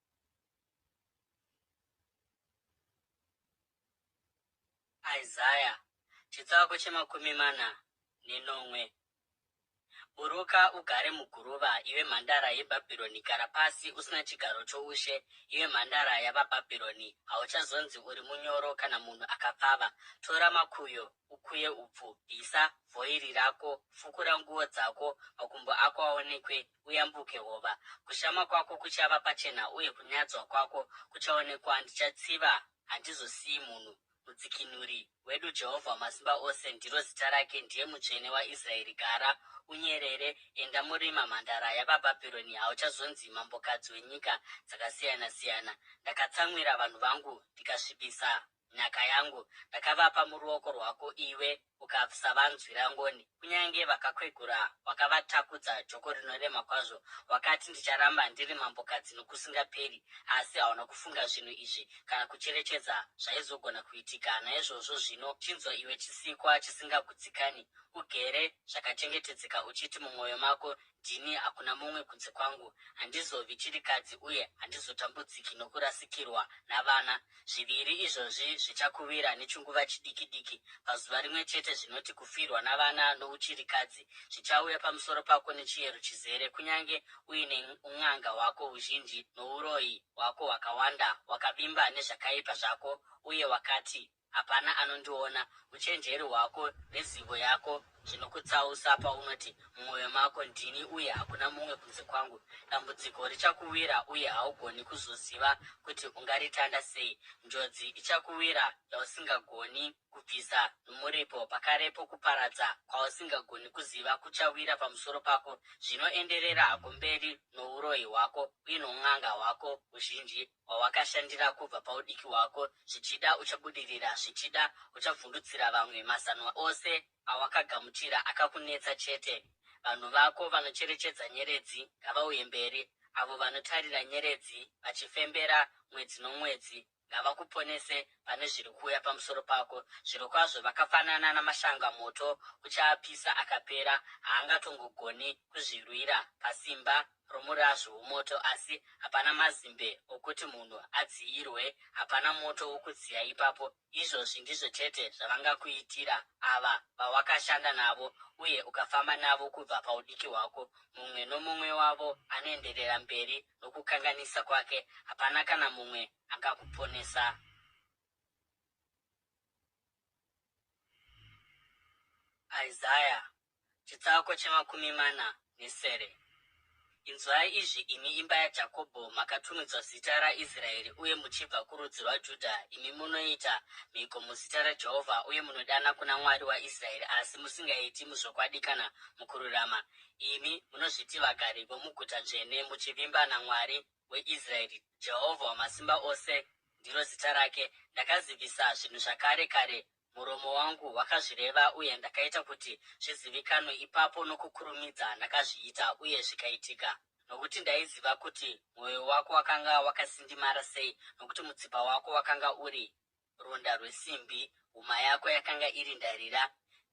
Isaya chitsauko che47. Buruka ugare muguruva, iwe mhandara yeBhabhironi, gara pasi usina chigaro choushe, iwe mhandara yavaBhabhironi. Hauchazonzi uri munyoro kana munhu akapfava. Tora makuyo, ukuye upfu, bvisa vhoiri rako, fukura nguo dzako, makumbo ako aonekwe, uyambuke hova. Kushama kwako kuchava pachena uye kunyadzwa kwako kuchaonekwa. Ndichatsiva, handizosiyi munhu. Mudzikinuri wedu Jehovha Wamasimba Ose ndiro zita rake, ndiye Mutsvene waIsraeri. Gara unyerere, enda murima, mhandara yavaBhabhironi, hauchazonzi mambokadzi wenyika dzakasiyana-siyana. Ndakatsamwira vanhu vangu ndikasvibisa nhaka yangu, ndakavapa muruoko rwako, iwe ukasavanzwira ngoni. Kunyange vakakwegura wakavatakudza joko rinorema kwazvo. Wakati, Ndicharamba ndiri mambokadzi nokusingaperi. Asi hauna kufunga zvinhu izvi kana kucherechedza zvaizogona kuitika. Naizvozvo zvino chinzwa, iwe chisikwa chisingagutsikani, ugere zvakachengetedzeka uchiti mumwoyo mako, Ndini, hakuna mumwe kunze kwangu. Handizovi chirikadzi uye handizotambudziki nokurasikirwa navana. Zviviri izvozvi zvichakuwira nechinguva chidiki-diki, pazuva rimwe chete, zvinoti kufirwa navana nouchirikadzi. Zvichauya pamusoro pako nechiyero chizere, kunyange uine un'anga hwako huzhinji nouroyi hwako hwakawanda, wakavimba nezvakaipa zvako uye wakati, Hapana anondiona. Uchenjeri hwako nezivo yako zvinokutsausa paunoti mumwoyo mako, Ndini uye hakuna mumwe kunze kwangu. Dambudziko richakuwira uye haugoni kuzoziva kuti ungaritanda sei. Njodzi ichakuwira yausingagoni kubvisa nomuripo. Pakarepo kuparadza kwausingagoni kuziva kuchawira pamusoro pako. Zvino enderera hako mberi nouroyi hwako uye noun'anga hwako huzhinji hwawakashandira kubva paudiki hwako, zvichida uchabudirira, zvichida uchavhundutsira vamwe. Mazano ose awakagamuchira akakunetsa chete. Vanhu vako vanocherechedza nyeredzi ngavauye mberi, avo vanotarira nyeredzi vachifembera mwedzi nomwedzi, ngavakuponese pane zviri kuuya pamusoro pako. Zvirokwazvo vakafanana namashanga, moto uchaapisa akapera, haangatongogoni kuzvirwira pasimba romurazvo womoto, asi hapana mazimbe okuti munhu adziyirwe, hapana moto wokudziya ipapo. Izvozvi ndizvo chete zvavangakuitira ava vawakashanda navo uye ukafamba navo kubva paudiki hwako. Mumwe nomumwe wavo anoenderera mberi nokukanganisa kwake, hapana kana mumwe angakuponesa. Isaya Chitsauko chemakumi mana nesere. Inzwai izvi, imi imba yaJakobho, makatumidzwa zita raIsraeri uye muchibva kurudzi rwaJudha, imi munoita mhiko muzita raJehovha uye munodana kuna Mwari waIsraeri asi musingaiti muzvokwadi kana mukururama, imi munozviti vagari vomuguta dzvene, muchivimba naMwari weIsraeri, Jehovha Wamasimba Ose ndiro zita rake. Ndakazivisa zvinhu zvakare kare Muromo wangu wakazvireva uye ndakaita kuti zvizivikanwe ipapo nokukurumidza ndakazviita uye zvikaitika. Nokuti ndaiziva kuti mwoyo wako wakanga wakasindimara sei, nokuti mutsipa wako wakanga uri runda rwesimbi, huma yako yakanga iri ndarira.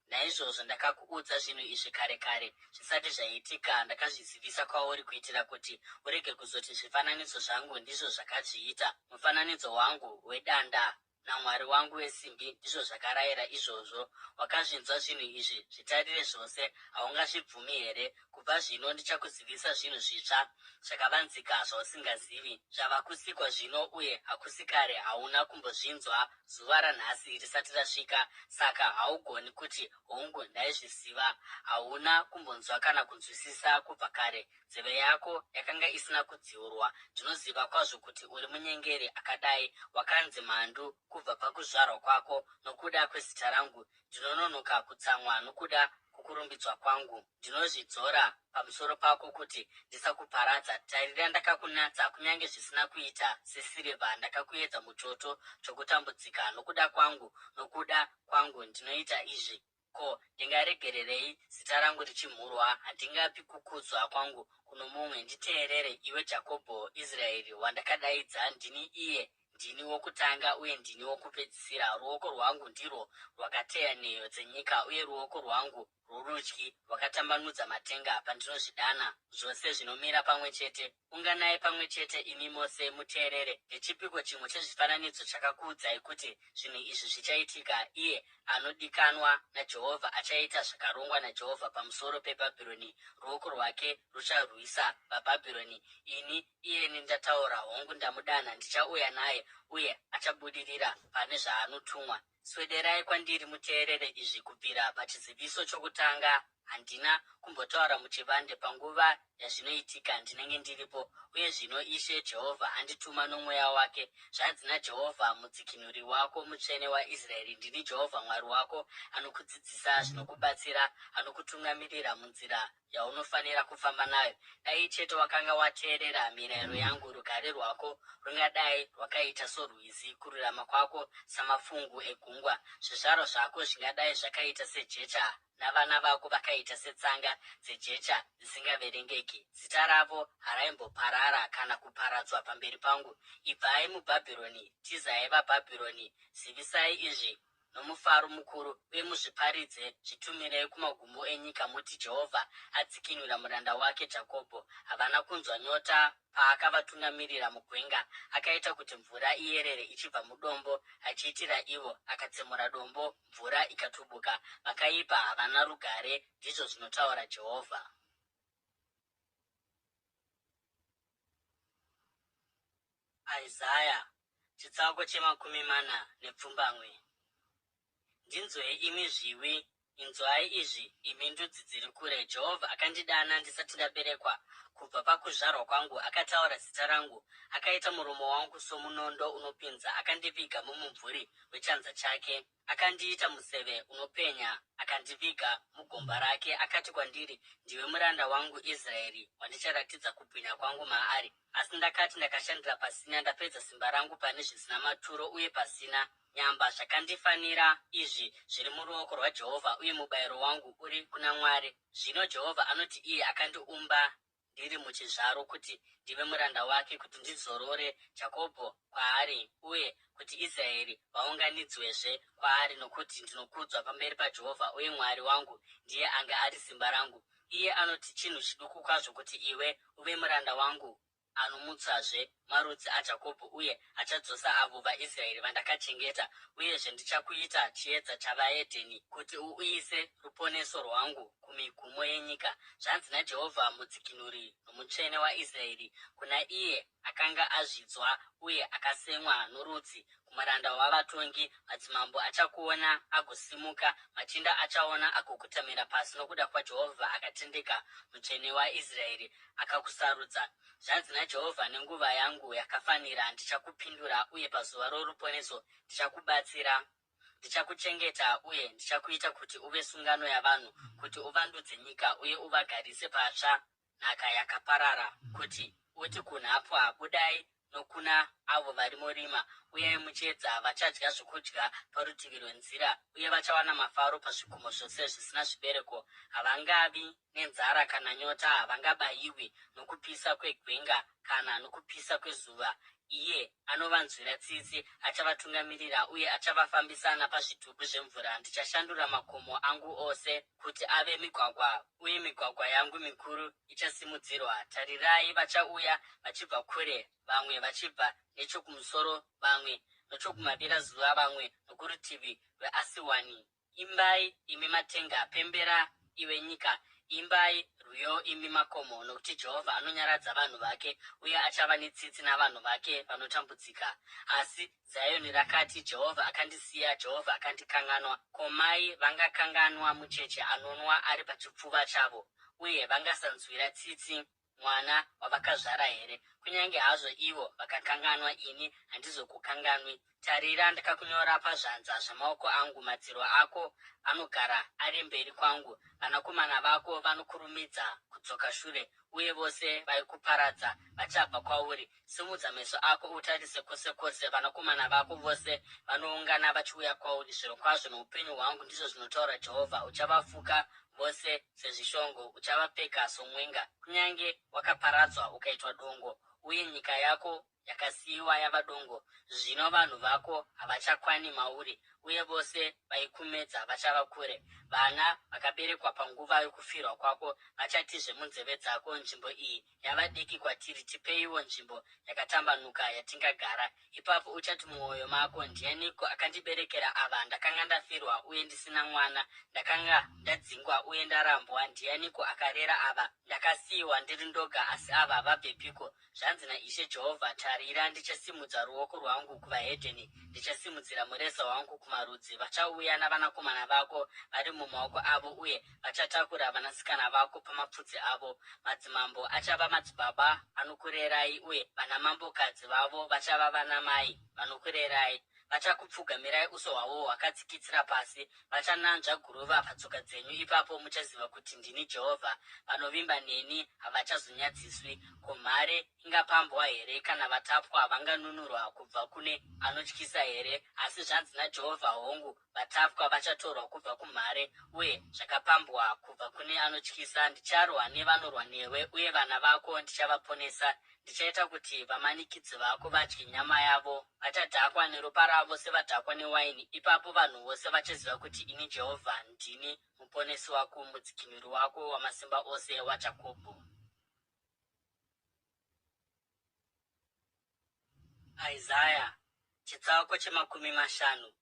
Naizvozvo ndakakuudza zvinhu izvi kare kare, zvisati zvaitika ndakazvizivisa kwauri kuitira kuti urege kuzoti, Zvifananidzo zvangu ndizvo zvakazviita, mufananidzo wangu wedanda naMwari wangu wesimbi ndizvo zvakarayira izvozvo. Wakazvinzwa zvinhu izvi, zvitarire zvose, haungazvibvumi here? Kubva zvino ndichakuzivisa zvinhu zvitsva, zvakavanzika zvausingazivi. Zvava kusikwa zvino, uye hakusi kare, hauna kumbozvinzwa zuva ranhasi risati rasvika. Saka haugoni kuti, Hongu, ndaizviziva. Hauna kumbonzwa kana kunzwisisa kubva kare. Nzeve yako yakanga isina kudziurwa. Ndinoziva kwazvo kuti uri munyengeri akadai, wakanzi mhandu kubva pakuzvarwa kwako nokuda kwezita rangu. Ndinononoka kutsamwa nokuda kwokurumbidzwa kwangu. Ndinozvidzora pamusoro pako kuti ndisakuparadza. Tarira, ndakakunatsa, kunyange zvisina kuita sesirivha, ndakakuedza muchoto chokutambudzika. Nokuda kwangu, nokuda kwangu ndinoita izvi. Ko, ndingaregererei zita rangu richimhurwa? Handingapi kukudzwa kwangu kuno mumwe. Nditeerere, iwe Jakobho, Israeri, wandakadaidza, ndini iye, ndini wokutanga uye ndini wokupedzisira. Ruoko rwangu ndirwo rwakateya nheyo dzenyika, uye ruoko rwangu rworudyi rwakatambanudza matenga. Pandinozvidana, zvose zvinomira pamwe chete. Unganai pamwe chete, imi mose, muteerere. Ndechipiko chimwe chezvifananidzo chakakuudzai kuti zvinhu izvi zvichaitika? Iye anodikanwa naJehovha achaita zvakarongwa naJehovha pamusoro peBhabhironi, ruoko rwake rucharwisa vaBhabhironi. Ini, iyeni ndataura, hongu, ndamudana, ndichauya naye, uye achabudirira pane zvaanotumwa. Swederai kwandiri muteerere izvi kubvira pachiziviso chokutanga. Handina kumbotaura muchivande, panguva yazvinoitika ndinenge ndiripo. Uye zvino Ishe Jehovha andituma noMweya wake. Zvanzi naJehovha, Mudzikinuri wako, Mutsvene waIsraeri, Ndini Jehovha Mwari wako, anokudzidzisa zvinokubatsira, anokutungamirira munzira yaunofanira kufamba nayo. Dai chete wakanga wateerera mirayiro yangu, rugare rwako rungadai rwakaita sorwizi, kururama kwako samafungu egungwa. Zvizvarwa zvako zvingadai zvakaita sejecha, navana vako vakaita setsanga dzejecha dzisingaverengeki. Zita ravo haraimboparara kana kuparadzwa pamberi pangu. Ibvai muBhabhironi, tizai vaBhabhironi, zivisai izvi nomufaro mukuru, uye muzviparidze, zvitumirei kumagumo enyika, muti, Jehovha adzikinura muranda wake Jakobho. Havana kunzwa nyota paakavatungamirira mugwenga, akaita kuti mvura iyerere ichibva mudombo, achiitira ivo, akatsemura dombo, mvura ikatubuka. Vakaipa havana rugare, ndizvo zvinotaura Jehovha. Isaya chitsauko che47. Ndinzwei imi zviwi, inzwai izvi, imi ndudzi dziri kure, Jehovha akandidana ndisati ndaberekwa, kubva pakuzvarwa kwangu akataura zita rangu. Akaita muromo wangu somunondo unopinza, akandiviga mumumvuri wechanza chake. Akandiita museve unopenya, akandiviga mugomba rake. Akati kwandiri, Ndiwe muranda wangu Israeri, wandicharatidza kubwinya kwangu maari. Asi ndakati, Ndakashandira pasina, ndapedza simba rangu pane zvisina maturo uye pasina nyamba. Zvakandifanira izvi zviri muruoko rwaJehovha, uye mubayiro wangu uri kuna Mwari. Zvino Jehovha anoti, iye akandiumba ndiri muchizvaro kuti ndive muranda wake, kuti ndizorore Jakobho kwaari uye kuti Israeri vaunganidzwezve kwaari, nokuti ndinokudzwa pamberi paJehovha, uye Mwari wangu ndiye anga ari simba rangu. Iye anoti, Chinhu chiduku kwazvo kuti iwe uve muranda wangu anomutsazve marudzi aJakobho uye achadzosa avo vaIsraeri vandakachengeta, uyezve ndichakuita chiedza chavaHedheni, kuti uuyise ruponeso rwangu kumigumo yenyika. Zvanzi naJehovha, Mudzikinuri noMutsvene waIsraeri, kuna iye akanga azvidzwa uye akasemwa norudzi, kumuranda wavatongi, Madzimambo achakuona agosimuka, machinda achaona agokotamira pasi nokuda kwaJehovha akatendeka, Mutsvene waIsraeri akakusarudza. Zvanzi naJehovha, Nenguva yangu yakafanira ndichakupindura, uye pazuva roruponeso ndichakubatsira. Ndichakuchengeta uye ndichakuita kuti uve sungano yavanhu, kuti uvandudze nyika uye uvagarise patsva nhaka yakaparara, kuti uti kunhapwa, Budai, nokuna avo vari murima, Uyai muchiedza. Vachadya zvokudya parutivi rwenzira, uye vachawana mafaro pazvikomo zvose zvisina zvibereko. Havangavi nenzara kana nyota, havangabayiwi nokupisa kwegwenga kana nokupisa kwezuva. Iye anovanzwira tsitsi achavatungamirira uye achavafambisa napazvitubu zvemvura. Ndichashandura makomo angu ose kuti ave migwagwa, uye migwagwa yangu mikuru ichasimudzirwa. Tarirai, vachauya vachibva kure, vamwe vachibva nechokumusoro, vamwe nochokumavirazuva, vamwe nokurutivi rweAsiwani. Imbai, imi matenga, pembera, iwe nyika, imbai rwiyo, imi makomo, nokuti Jehovha anonyaradza vanhu vake, uye achava netsitsi navanhu vake vanotambudzika. Asi Zioni rakati, Jehovha akandisiya, Jehovha akandikanganwa. Ko mai vangakanganwa mucheche anonwa ari pachipfuva chavo, uye vangasanzwira tsitsi mwana wavakazvara here? Kunyange hazvo ivo vakakanganwa, ini handizokukanganwi. Tarira, ndakakunyora pazvanza zvamaoko angu, madziro ako anogara ari mberi kwangu. Vanakomana vako vanokurumidza kudzoka shure, uye vose vaikuparadza vachabva kwauri. Simudza meso ako utarise kwose kwose, vanakomana vako vose vanoungana vachiuya kwauri. Zvirokwazvo noupenyu hwangu, ndizvo zvinotaura Jehovha, uchavafuka vose sezvishongo, uchavapfeka somwenga. Kunyange wakaparadzwa ukaitwa dongo, uye nyika yako yakasiyiwa yava dongo, zvino vanhu vako havachakwani mauri, uye vose vaikumedza vachava kure. Vana vakaberekwa panguva yokufirwa kwako vachatizve munzeve dzako, Nzvimbo iyi yava diki kwatiri, tipeiwo nzvimbo yakatambanuka yatingagara. Ipapo uchati mumwoyo mako, Ndianiko akandiberekera ava? Ndakanga ndafirwa uye ndisina mwana, ndakanga ndadzingwa uye ndarambwa. Ndianiko akarera ava? Ndakasiyiwa ndiri ndoga, asi ava vabvepiko? Zvanzi naIshe Jehovha, Tarira! Tarira, ndichasimudza ruoko rwangu kuvahedheni, ndichasimudzira mureza wangu kumarudzi. Vachauya navanakomana vako vari mumaoko avo, uye vachatakura vanasikana vako pamapfudzi avo. Madzimambo achava madzibaba anokurerai, uye vanamambokadzi vavo vachava vanamai vanokurerai. Vachakupfugamirai uso hwavo hwakatsikitsira pasi, vachananzva guruva patsoka dzenyu. Ipapo muchaziva kuti ndini Jehovha. Vanovimba neni havachazonyadziswi. Ko mhare ingapambwa here, kana vatapwa vanganunurwa kubva kune anotyisa here? Asi zvanzi naJehovha, Hongu, vatapwa vachatorwa kubva kumhare, uye zvakapambwa kubva kune anotyisa. Ndicharwa nevanorwa newe, uye vana vako ndichavaponesa. Ndichaita kuti vamanikidzi vako vadye nyama yavo, vachadhakwa neropa ravo sevadhakwa newaini. Ipapo vanhu vose vachaziva kuti ini Jehovha ndini Muponesi wako, Mudzikinuri wako, Wamasimba Ose waJakobho. Isaya chitsauko chemakumi mashanu.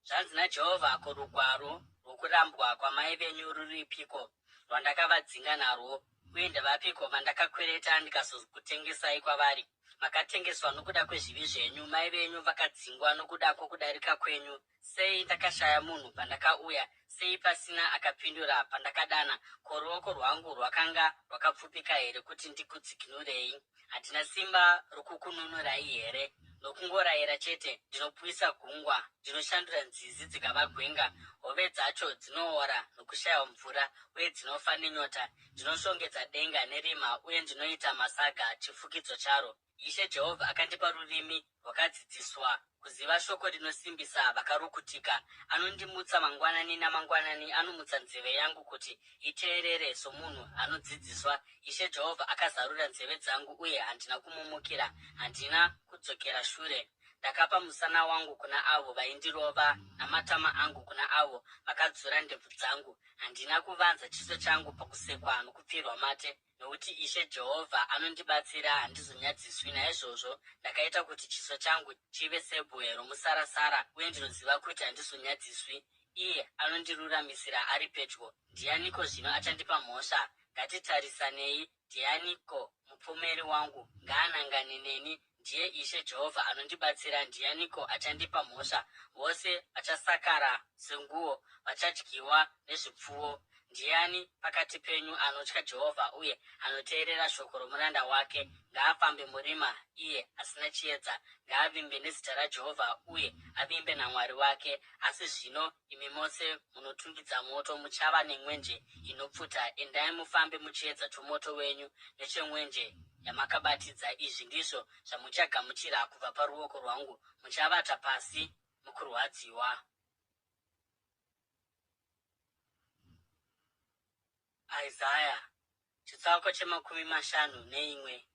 Zvanzi naJehovha, Ko rugwaro rwokurambwa kwamai venyu ruripiko, rwandakavadzinga narwo, uye ndevapiko vandakakwereta ndikazokutengesai kwavari? Makatengeswa nokuda kwezvivi zvenyu, mai venyu vakadzingwa nokuda kwokudarika kwenyu. Sei ndakashaya munhu pandakauya? Sei pasina akapindura pandakadana? Ko ruoko rwangu rwakanga rwakapfupika here kuti ndikudzikinurei? Handina simba rokukununurai here? Nokungorayira chete, ndinopwisa gungwa, ndinoshandura nzizi dzikava gwenga, hove dzacho dzinoora nokushayiwa mvura, uye dzinofa nenyota. Ndinoshongedza denga nerima, uye ndinoita masaga chifukidzo charo. Ishe Jehovha akandipa rurimi rwakadzidziswa kuziva shoko rinosimbisa vakarukutika. Anondimutsa mangwanani namangwanani, anomutsa nzeve yangu kuti iteerere somunhu anodzidziswa. Ishe Jehovha akazarura nzeve dzangu, uye handina kumumukira, handina kudzokera shure. Ndakapa musana wangu kuna avo vaindirova, namatama angu kuna avo vakadzura ndebvu dzangu. Handina kuvanza chiso changu pakusekwa nokupfirwa mate. Nokuti Ishe Jehovha anondibatsira, handizonyadziswi. Naizvozvo ndakaita kuti chiso changu chive sebwe romusarasara, uye ndinoziva kuti handizonyadziswi. Iye anondiruramisira ari pedyo. Ndianiko zvino achandipa mhosva? Ngatitarisanei. Ndianiko mupomeri wangu? Ngaanangane neni. Ndiye Ishe Jehovha anondibatsira. Ndianiko achandipa mhosva? Vose vachasakara senguo, vachadyiwa nezvipfuwo. Ndiani pakati penyu anotya Jehovha uye anoteerera shoko romuranda wake? Ngaafambe murima iye asina chiedza, ngaavimbe nezita raJehovha uye avimbe naMwari wake. Asi zvino imi mose munotungidza moto muchava nemwenje inopfuta. Endai mufambe muchiedza chomoto wenyu nechemwenje yamakabatidza. Izvi ndizvo zvamuchagamuchira kubva paruoko rwangu, muchavata pasi mukurwadziwa. Isaya chitsauko chemakumi mashanu neimwe.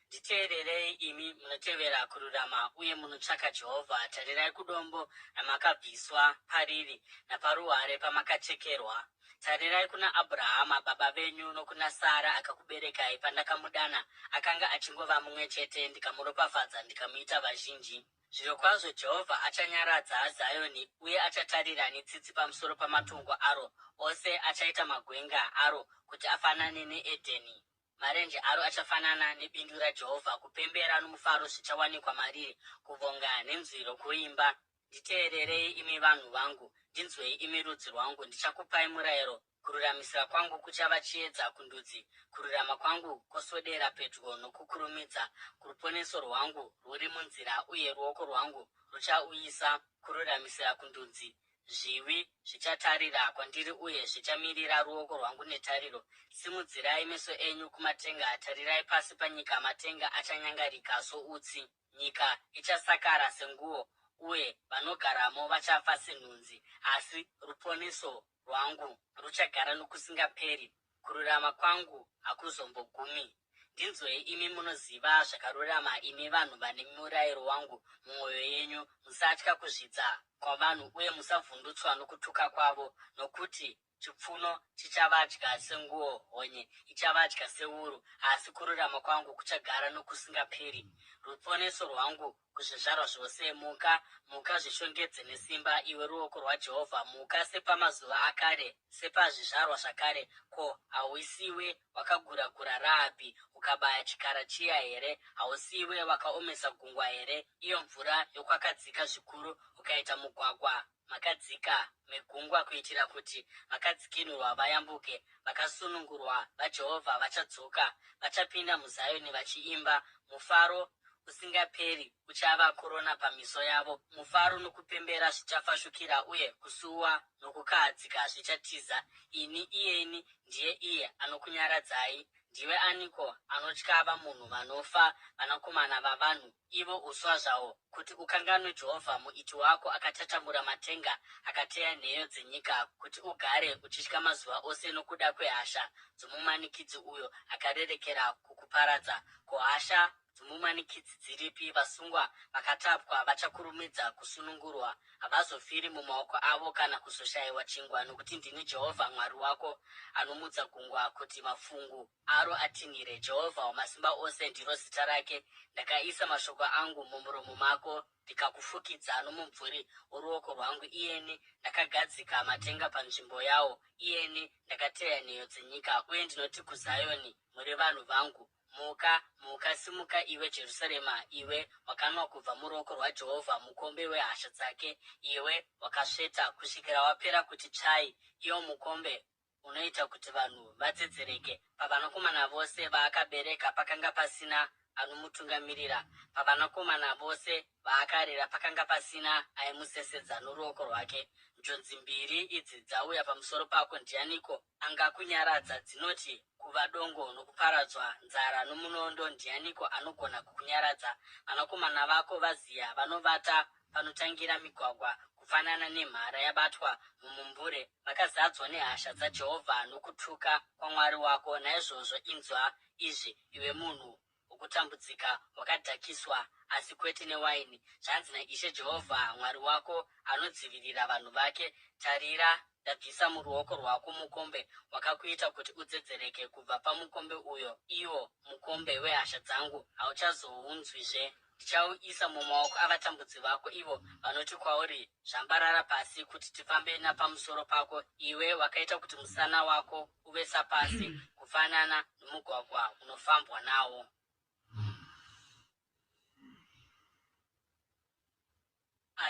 Nditeererei imi munotevera kururama uye munotsvaka Jehovha, tarirai kudombo ramakabviswa pariri, naparuware pamakachekerwa. Tarirai kuna Abhurahama baba venyu nokuna Sara akakuberekai, pandakamudana, akanga achingova mumwe chete, ndikamuropafadza ndikamuita vazhinji. Zvirokwazvo Jehovha achanyaradza Zioni uye achatarira netsitsi pamusoro pamatongo aro ose, achaita magwenga aro kuti afanane neEdheni. Marenje aro achafanana nebindu raJehovha, kupembera nomufaro zvichawanikwa mariri, kuvonga nenzwi rokuimba. Nditeererei, imi vanhu vangu, ndinzwei, imi rudzi rwangu, ndichakupai murayiro, kururamisira kwangu kuchava chiedza kundudzi, kururama kwangu kwoswedera pedyo nokukurumidza, ruponeso rwangu rwuri munzira, uye ruoko rwangu ruchauyisa kururamisira kundudzi. Zviwi zvichatarira kwandiri uye zvichamirira ruoko rwangu netariro. Simudzirai meso enyu kumatenga, tarirai pasi panyika, matenga achanyangarika soutsi, nyika ichasakara senguo, uye vanogaramo vachafa senhunzi. Asi ruponeso rwangu ruchagara nokusingaperi, Kururama kwangu hakuzombogumi. Ndinzwei imi munoziva zvakarurama, imi vanhu vane murayiro wangu mumwoyo yenyu. Musatya kuzvidza kwavanhu uye musavhundutswa nokutuka kwavo, nokuti Chipfuno chichavadya senguo, honye ichavadya sewuru, asi kururama kwangu kuchagara nokusingaperi, ruponeso rwangu kuzvizvarwa zvose. Muka, muka, zvishongedze nesimba, iwe ruoko rwaJehovha, muka sepamazuva akare, sepazvizvarwa zvakare. Ko, hausiwe wakagura-gura Rahabhi, ukabaya chikara chiya here? Hausiwe wakaomesa gungwa here, iyo mvura yokwakadzika zvikuru, ukaita mugwagwa makadzika megungwa, kuitira kuti vakadzikinurwa vayambuke? Vakasunungurwa vaJehovha vachadzoka, vachapinda muZioni vachiimba. Mufaro usingaperi uchava korona pamiso yavo, mufaro nokupembera zvichafashukira, uye kusuwa nokukahadzika zvichatiza. Ini, iyeni, ndiye iye anokunyaradzai. Ndiwe aniko anotya vamunhu vanofa, vanakomana vavanhu, ivo uswa zvahwo, kuti ukanganwe Jehovha, Muiti wako, akatatamura matenga, akateya nheyo dzenyika, kuti ugare uchitya mazuva ose nokuda kwehasha dzomumanikidzi uyo akarerekera kukuparadza? Ko hasha dzomumanikidzi dziripi? Vasungwa vakatapwa vachakurumidza kusunungurwa, havazofiri mumaoko avo kana kuzoshayiwa chingwa, nokuti ndini Jehovha Mwari wako, anomutsa gungwa kuti mafungu aro atinhire. Jehovha Wamasimba Ose ndiro zita rake. Ndakaisa mashoko angu mumuromo mako, ndikakufukidza nomumvuri woruoko rwangu, iyeni ndakagadzika matenga panzvimbo yawo, iyeni ndakateya nheyo dzenyika, uye ndinoti kuZioni, Muri vanhu vangu. Muka, muka, simuka iwe Jerusarema, iwe wakanwa kubva muruoko rwaJehovha mukombe wehasha dzake, iwe wakasveta kusvikira wapera kuti tsvai, iwo mukombe unoita kuti vanhu vadzedzereke. Pavanakomana vose vaakabereka pakanga pasina anomutungamirira, pavanakomana vose vaakarera pakanga pasina aimusesedza noruoko rwake. Njodzi mbiri idzi dzauya pamusoro pako, ndianiko angakunyaradza? Dzinoti, Kuva dongo nokuparadzwa, nzara nomunondo, ndianiko anogona kukunyaradza? Vanakomana vako vaziya, vanovata panotangira migwagwa, kufanana nemhara yabatwa mumumbure. Vakazadzwa nehasha dzaJehovha nokutuka kwaMwari wako. Naizvozvo inzwa izvi, iwe munhu wokutambudzika, wakadhakiswa, asi kwete newaini. Zvanzi naIshe Jehovha Mwari wako, anodzivirira vanhu vake, Tarira, ndabvisa muruoko rwako mukombe wakakuita kuti udzedzereke, kubva pamukombe uyo, iwo mukombe wehasha dzangu, hauchazounzwizve. Ndichauisa mumaoko avatambudzi vako, ivo vanoti kwauri, Zvambarara pasi, kuti tifambe napamusoro pako. Iwe wakaita kuti musana wako uve sapasi, kufanana nomugwagwa unofambwa nawo.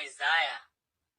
Isaya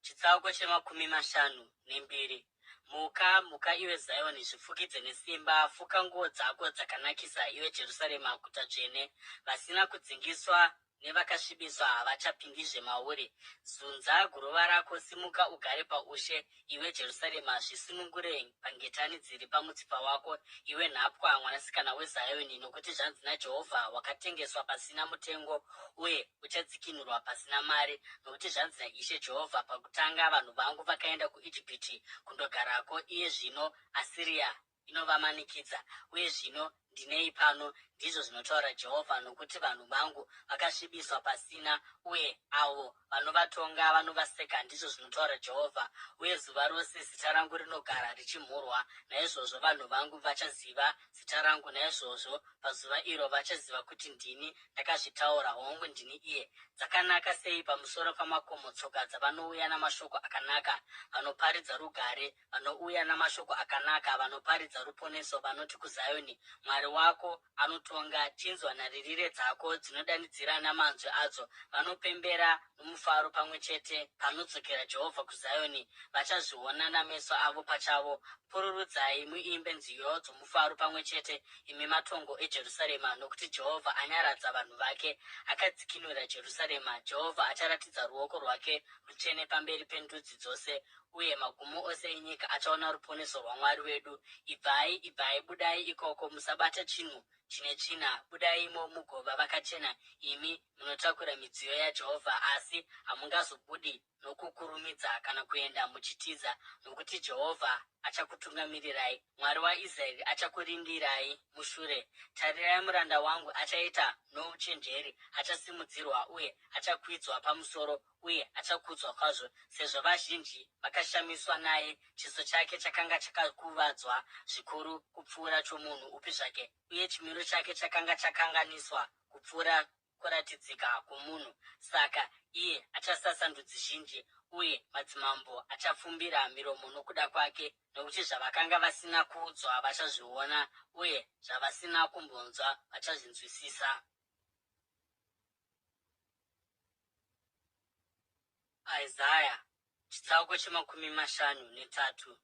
chitsauko chemakumi mashanu nembiri. Muka, muka iwe Zioni, zvifukidze nesimba, fuka nguo dzako dzakanakisa, iwe Jerusarema, guta dzvene. Vasina kudzingiswa nevakasvibiswa havachapindizve mauri. Zunza guruva rako, simuka ugare paushe, iwe Jerusarema, zvisunungure pangetani dziri pamutsipa wako, iwe nhapwa, mwanasikana weZioni, nokuti zvanzi naJehovha, wakatengeswa pasina mutengo, uye uchadzikinurwa pasina mari. Nokuti zvanzi naIshe Jehovha, pakutanga vanhu vangu vakaenda kuIjipiti kundogarako, iye zvino Asiria inovamanikidza, uye zvino ndinei pano, ndizvo zvinotaura Jehovha, nokuti vanhu vangu vakasvibiswa pasina, uye avo vanovatonga vanovaseka, ndizvo zvinotaura Jehovha. Uye zuva rose zita rangu rinogara richimhurwa, naizvozvo vanhu vangu vachaziva zita rangu, naizvozvo pazuva iro vachaziva kuti ndini ndakazvitaura, hongu, ndini iye. Dzakanaka sei pamusoro pamakomo tsoka dzavanouya namashoko akanaka, vanoparidza rugare, vanouya namashoko akanaka, vanoparidza ruponeso, vanoti kuZioni, Mwari wako anotonga! Chinzwa nharirire dzako dzinodanidzira namanzwi adzo, vanopembera nomufaro pamwe chete panodzokera Jehovha kuZioni, vachazviona nameso avo pachavo. Pururudzai muimbe nziyo dzomufaro pamwe chete, imi matongo eJerusarema, nokuti Jehovha anyaradza vanhu vake, akadzikinura Jerusarema. Jehovha acharatidza ruoko rwake rutsvene pamberi pendudzi dzose, uye magumo ose enyika achaona ruponeso rwaMwari wedu. Ibvai, ibvai, budai ikoko, musabata chinhu. chine tsvina, budaimo mugova vakachena, imi munotakura midziyo yaJehovha, asi hamungazobudi nokukurumidza kana kuenda muchitiza, nokuti Jehovha achakutungamirirai, Mwari waIsraeri achakurindirai mushure. Tarirai, muranda wangu achaita nouchenjeri, achasimudzirwa uye achakwidzwa pamusoro uye achakudzwa kwazvo. Sezvo vazhinji vakashamiswa naye, chiso chake chakanga chakakuvadzwa zvikuru kupfuura chomunhu upi zvake, uye chimiro chake chakanga chakanganiswa kupfuura kuratidzika kwomunhu. Saka iye achasasa ndudzi zhinji, uye madzimambo achapfumbira miromo nokuda kwake, nokuti zvavakanga vasina kuudzwa vachazviona, uye zvavasina kumbonzwa vachazvinzwisisa. Isaya chitsauko che53.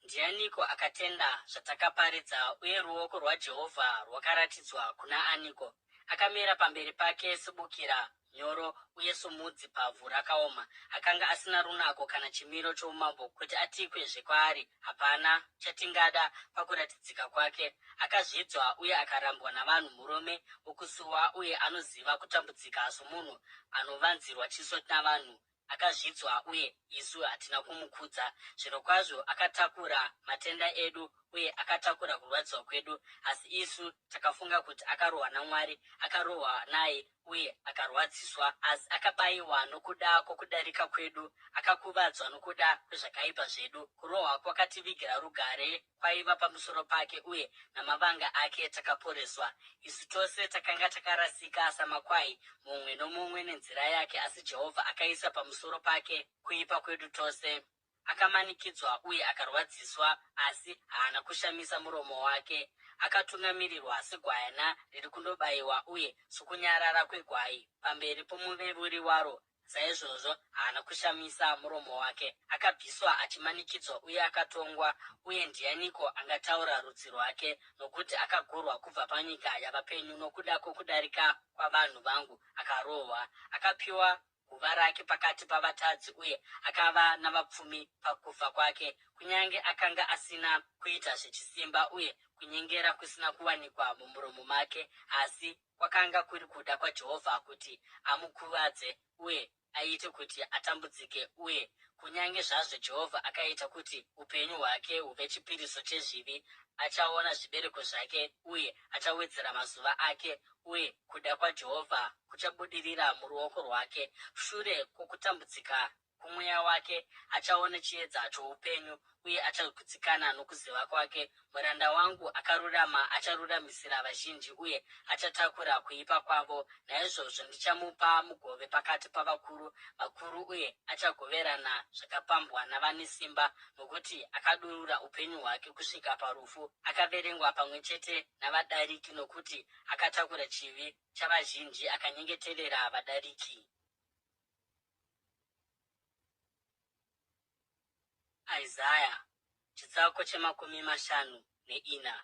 Ndianiko akatenda zvatakaparidza, uye ruoko rwaJehovha rwakaratidzwa kuna aniko? Akamera pamberi pake sebukira nyoro uye somudzi pavhu rakaoma. Akanga asina runako kana chimiro choumambo kuti atikwezve kwaari, hapana chatingada pakuratidzika kwake. Akazvidzwa uye akarambwa navanhu, murume wokusuwa uye anoziva kutambudzika, somunhu anovanzirwa chiso navanhu. Akazvidzwa uye isu hatina kumukudza. Zvirokwazvo akatakura matenda edu uye akatakura kurwadziwa kwedu, asi isu takafunga kuti akarohwa naMwari, akarohwa naye uye akarwadziswa. Asi akabayiwa nokuda kwokudarika kwedu, akakuvadzwa nokuda kwezvakaipa zvedu. Kurohwa kwakativigira rugare kwaiva pamusoro pake, uye namavanga ake takaporeswa. Isu tose takanga takarasika samakwai, mumwe nomumwe nenzira yake, asi Jehovha akaisa pamusoro pake kuipa kwedu tose. Akamanikidzwa uye akarwadziswa, asi haana kushamisa muromo wake. Akatungamirirwa segwayana riri kundobayiwa, uye sokunyarara kwegwai pamberi pomuvevuri waro, Saizvozvo haana kushamisa muromo wake. Akabviswa achimanikidzwa uye akatongwa, uye ndianiko angataura rudzi rwake? Nokuti akagurwa kubva panyika yavapenyu, nokuda kwokudarika kwavanhu vangu akarohwa. Akapiwa guva rake pakati pavatadzi, uye akava navapfumi pakufa kwake, kunyange akanga asina kuita zvechisimba, uye kunyengera kusina kuwanikwa mumuromo make. Asi Kwakanga kuri kuda kwaJehovha kuti amukuvadze uye aite kuti atambudzike, uye kunyange zvazvo Jehovha akaita kuti upenyu hwake huve chipiriso chezvivi, achaona zvibereko zvake uye achawedzera mazuva ake, uye kuda kwaJehovha kuchabudirira muruoko rwake. Shure kwokutambudzika kumweya wake achaona chiedza choupenyu, uye achagutsikana nokuziva kwake. Muranda wangu akarurama acharuramisira vazhinji, uye achatakura kuipa kwavo. Naizvozvo ndichamupa mugove pakati pavakuru vakuru, uye achagoverana zvakapambwa navane simba, nokuti akadurura upenyu hwake kusvika parufu, akaverengwa pamwe chete navadariki, nokuti akatakura chivi chavazhinji, akanyengeterera vadariki. Isaya chitsauko che54.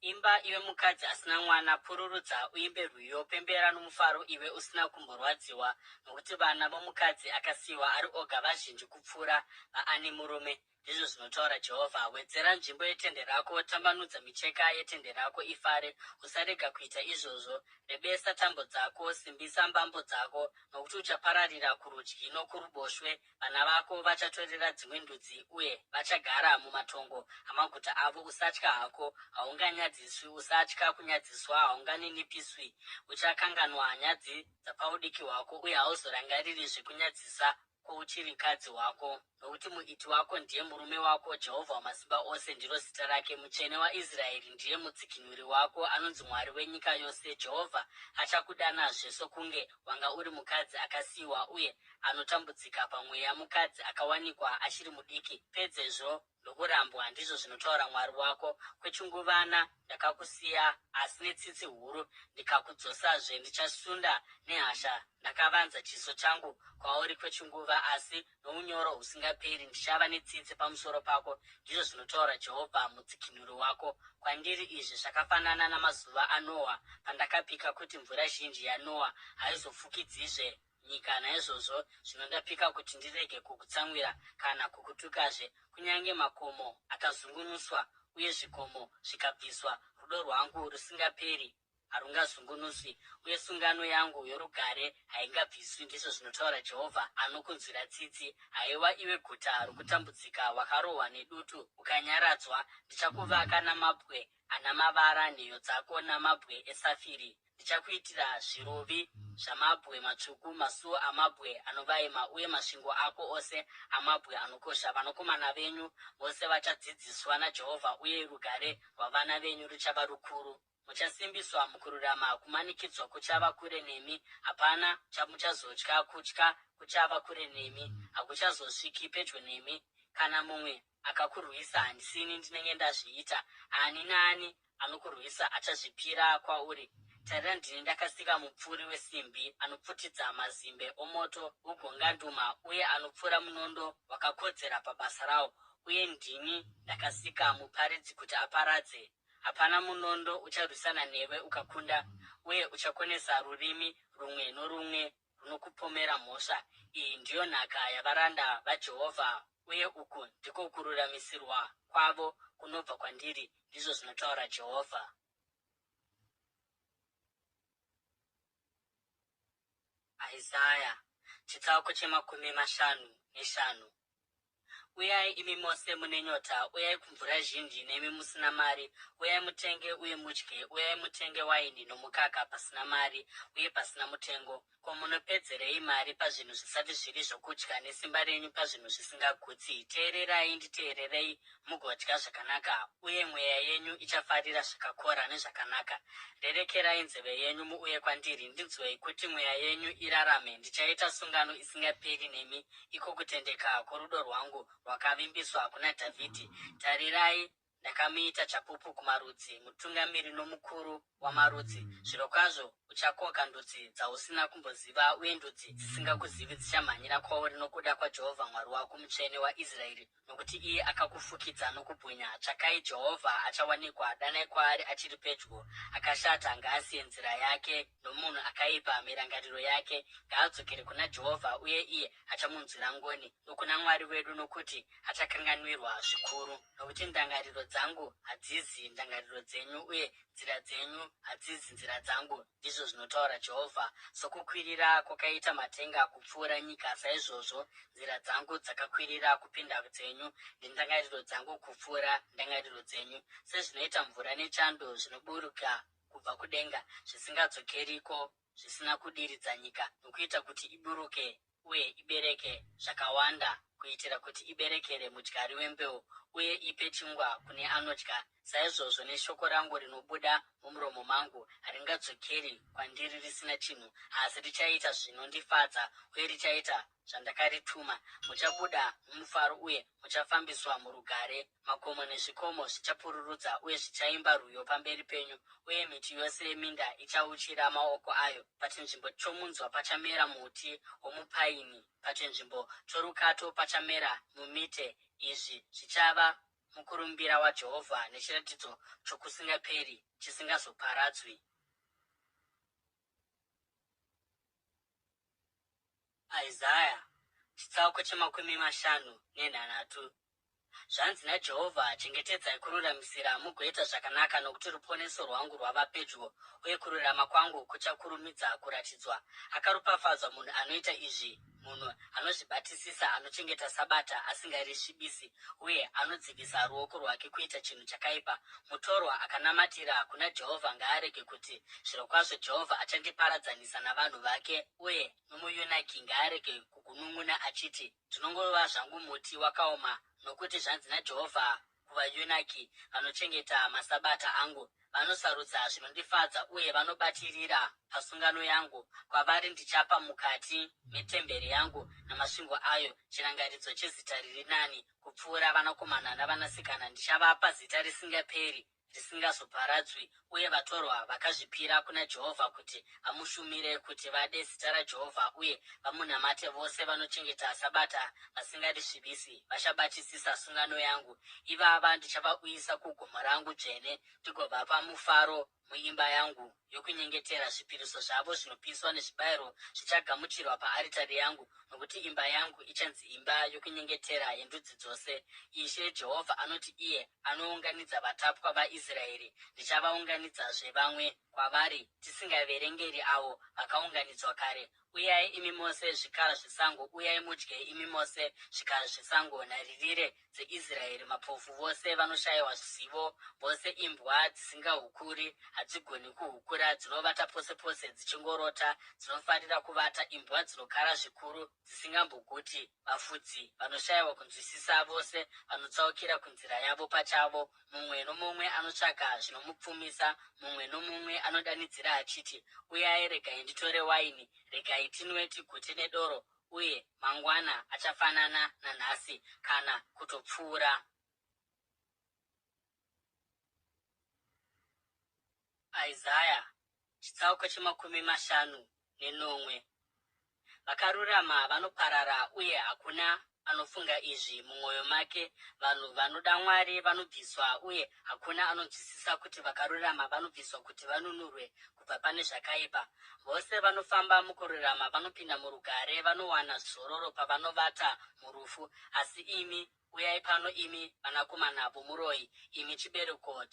Imba, iwe mukadzi asina mwana, pururudza uimbe rwiyo, pembera nomufaro iwe usina kumborwadziwa, nokuti vana vomukadzi akasiyiwa ari oga vazhinji kupfuura vaane murume, ndizvo zvinotaura Jehovha. Wedzera nzvimbo yetende rako, tambanudza micheka yetende rako ifare, usarega kuita izvozvo. Rebesa tambo dzako, simbisa mbambo dzako, nokuti uchapararira kurudyi nokuruboshwe, vana vako vachatorera dzimwe ndudzi, uye vachagara mumatongo amaguta avo. Usatya hako, haunganyadziswi, usatya kunyadziswa, haunganinipiswi. Uchakanganwa nyadzi dzapaudiki hwako, uye hauzorangariri zvekunyadzisa kwouchirikadzi hwako, nokuti Muiti wako ndiye murume wako, Jehovha Wamasimba Ose ndiro zita rake, Mutsvene waIsraeri ndiye Mudzikinuri wako, anonzi Mwari wenyika yose. Jehovha achakudanazve sokunge wanga uri mukadzi akasiyiwa uye anotambudzika pamweya, mukadzi akawanikwa achiri mudiki, pedzezvo ndokurambwa, ndizvo zvinotaura Mwari wako. Kwechinguvana ndakakusiya, asi netsitsi huru ndikakudzosazve. Ndichasunda nehasha ndakavanza chiso changu kwauri kwechinguva, asi nounyoro husingaperi ndichava netsitsi pamusoro pako, ndizvo zvinotaura Jehovha Mudzikinuri wako. Kwandiri izvi zvakafanana namazuva aNoa, pandakapika kuti mvura zhinji yaNoa haizofukidzizve nyika. Naizvozvo zvino ndapika kuti ndirege kukutsamwira kana kukutukazve, kunyange makomo akazungunuswa uye zvikomo zvikabviswa, rudo rwangu rusingaperi harungazungunuswi, uye sungano yangu yorugare haingabviswi, ndizvo zvinotaura Jehovha anokunzwira tsitsi. Haiwa iwe guta rokutambudzika, wakarohwa nedutu ukanyaradzwa, ndichakuvaka namabwe ana mavara, nheyo dzako namabwe esafiri. Ndichakuitira zvirovi zvamabwe matsvuku, masuo amabwe anovaima, uye masvingo ako ose amabwe anokosha. Vanakomana venyu vose vachadzidziswa naJehovha, uye rugare rwavana venyu ruchava rukuru. Muchasimbiswa mukururama, kumanikidzwa kuchava kure nemi, hapana chamuchazotya, kutya kuchava kure nemi, hakuchazosviki pedyo nemi. Kana mumwe akakurwisa, handisini ndinenge ndazviita, ani naani anokurwisa achazvipira kwauri. Tarira, ndini ndakasika mupfuri wesimbi, anopfutidza mazimbe omoto ugonganduma, uye anopfura munondo wakakodzera pabasa rawo, uye ndini ndakasika muparidzi kuti aparadze. Hapana munondo ucharwisana newe ukakunda, uye uchakonesa rurimi rumwe norumwe runokupomera mhosva. Iyi ndiyo nhaka yavaranda vaJehovha, uye uku ndiko kururamisirwa kwavo kunobva kwandiri, ndizvo zvinotaura Jehovha. Isaya chitsauko chemakumi mashanu neshanu. Uyai imi mose mune nyota, uyai kumvura zhinji, nemi musina mari, uyai mutenge uye mudye, uyai mutenge waini nomukaka pasina mari uye pasina mutengo. Ko munopedzerei mari pazvinhu zvisati zviri zvokudya, nesimba renyu pazvinhu zvisingagutsi? Teererai, nditeererei, mugodya zvakanaka, uye mweya yenyu ichafarira zvakakora nezvakanaka. Rerekerai nzeve yenyu muuye kwandiri, ndinzwei kuti mweya yenyu irarame. Ndichaita sungano isingaperi nemi, iko kutendeka kworudo rwangu rwakavimbiswa kuna Dhavhidhi. Tarirai, ndakamuita chapupu kumarudzi, mutungamiri nomukuru wamarudzi. Zvirokwazvo uchakoka ndudzi dzausina kumboziva, uye ndudzi dzisingakuzivi dzichamhanyira kwauri nokuda kwaJehovha Mwari wako, Mutsvene waIsraeri, nokuti iye akakufukidza nokubwinya. Tsvakai Jehovha, achawanikwa, danai kwaari achiri pedyo. Akashata ngaasiye nzira yake, nomunhu akaipa mirangariro yake. Ngaadzokere kuna Jehovha, uye iye achamunzwira ngoni, nokuna Mwari wedu, nokuti achakanganwirwa zvikuru. Nokuti ndangariro dzangu hadzizi ndangariro dzenyu, uye nzira dzenyu hadzizi nzira dzangu, ndizvo zvinotaura Jehovha. Sokukwirira kwakaita matenga kupfuura nyika, saizvozvo nzira dzangu dzakakwirira kupinda dzenyu, nendangariro dzangu kupfuura ndangariro dzenyu. Sezvinoita mvura nechando zvinoburuka kubva kudenga, zvisingadzokeriko, zvisina kudiridza nyika, nokuita kuti iburuke uye ibereke zvakawanda, kuitira kuti iberekere mudyari wembeu uye ipe chingwa kune anodya, saizvozvo neshoko rangu rinobuda mumuromo mangu haringadzokeri kwandiri risina chinhu, asi richaita zvinondifadza uye richaita zvandakarituma. Muchabuda mumufaro uye muchafambiswa murugare. Makomo nezvikomo zvichapururudza uye zvichaimba rwiyo pamberi penyu, uye miti yose yeminda ichauchira maoko ayo. Pachinzvimbo chomunzwa pachamera muti womupaini, pachinzvimbo chorukato pachamera mumite. Izvi zvichava mukurumbira waJehovha nechiratidzo chokusingaperi chisingazoparadzwi. Isaya chitsauko chemakumi mashanu nenhanhatu. Zvanzi naJehovha, Chengetedzai kururamisira mugoita zvakanaka, nokuti ruponeso rwangu rwava pedyo, uye kururama kwangu kuchakurumidza kuratidzwa. Akaropafadzwa munhu anoita izvi, munhu anozvibatisisa, anochengeta Sabata asingarisvibisi, uye anodzivisa ruoko rwake kuita chinhu chakaipa. Mutorwa akanamatira kuna Jehovha ngaarege kuti, Zvirokwazvo Jehovha achandiparadzanisa navanhu vake, uye nomuyunaki ngaarege kugunun'una achiti, Ndinongova zvangu muti wakaoma, nokuti zvanzi naJehovha kuvayunaki vanochengeta masabata angu, vanosarudza zvinondifadza uye vanobatirira pasungano yangu, kwavari ndichapa mukati metemberi yangu namasvingo ayo chirangaridzo chezita riri nani kupfuura vanakomana navanasikana, ndichavapa zita risingaperi risingazoparadzwi, uye vatorwa vakazvipira kuna Jehovha kuti vamushumire, kuti vade zita raJehovha uye vamunamate, vose vanochengeta Sabata vasingarisvibisi, vachabatisisa sungano yangu. Ivava ndichavauyisa kugomo rangu dzvene ndigovapa mufaro. muimba yangu yokunyengetera, zvipiriso zvavo zvinopiswa nezvibayiro zvichagamuchirwa paaritari yangu, nokuti imba yangu ichanzi imba yokunyengetera yendudzi dzose. Ishe Jehovha anoti, iye anounganidza vatapwa vaIsraeri, ndichavaunganidzazve vamwe kwavari, tisingaverengeri avo vakaunganidzwa kare. Uyai imi mose zvikara zvesango, uyai mudye imi mose zvikara zvesango, nharirire dzeIsraeri, mapofu vose vanoshayiwa zivo, vose imbwa dzisingahukuri, hadzigoni kuhukura, dzinovata pose pose dzichingorota, dzinofarira kuvata, imbwa dzinokara zvikuru, dzisingamboguti, vafudzi vanoshayiwa kunzwisisa, vose vanotsaukira kunzira yavo pachavo, mumwe nomumwe anotsvaka zvinomupfumisa, mumwe nomumwe anodanidzira achiti, Uyai, regai nditore waini, regai tinwe tigute nedoro, uye mangwana achafanana nanhasi kana kutopfuura. Isaya chitsauko che57. Vakarurama vanoparara uye hakuna anofunga izvi mumwoyo make. Vanhu vanoda Mwari vanobviswa uye hakuna anonzwisisa kuti vakarurama vanobviswa kuti vanunurwe kubva pane zvakaipa. Vose vanofamba mukururama vanopinda murugare, vanowana zororo pavanovata murufu. Asi imi, uyai pano imi vanakomana vomuroyi, imi chibereko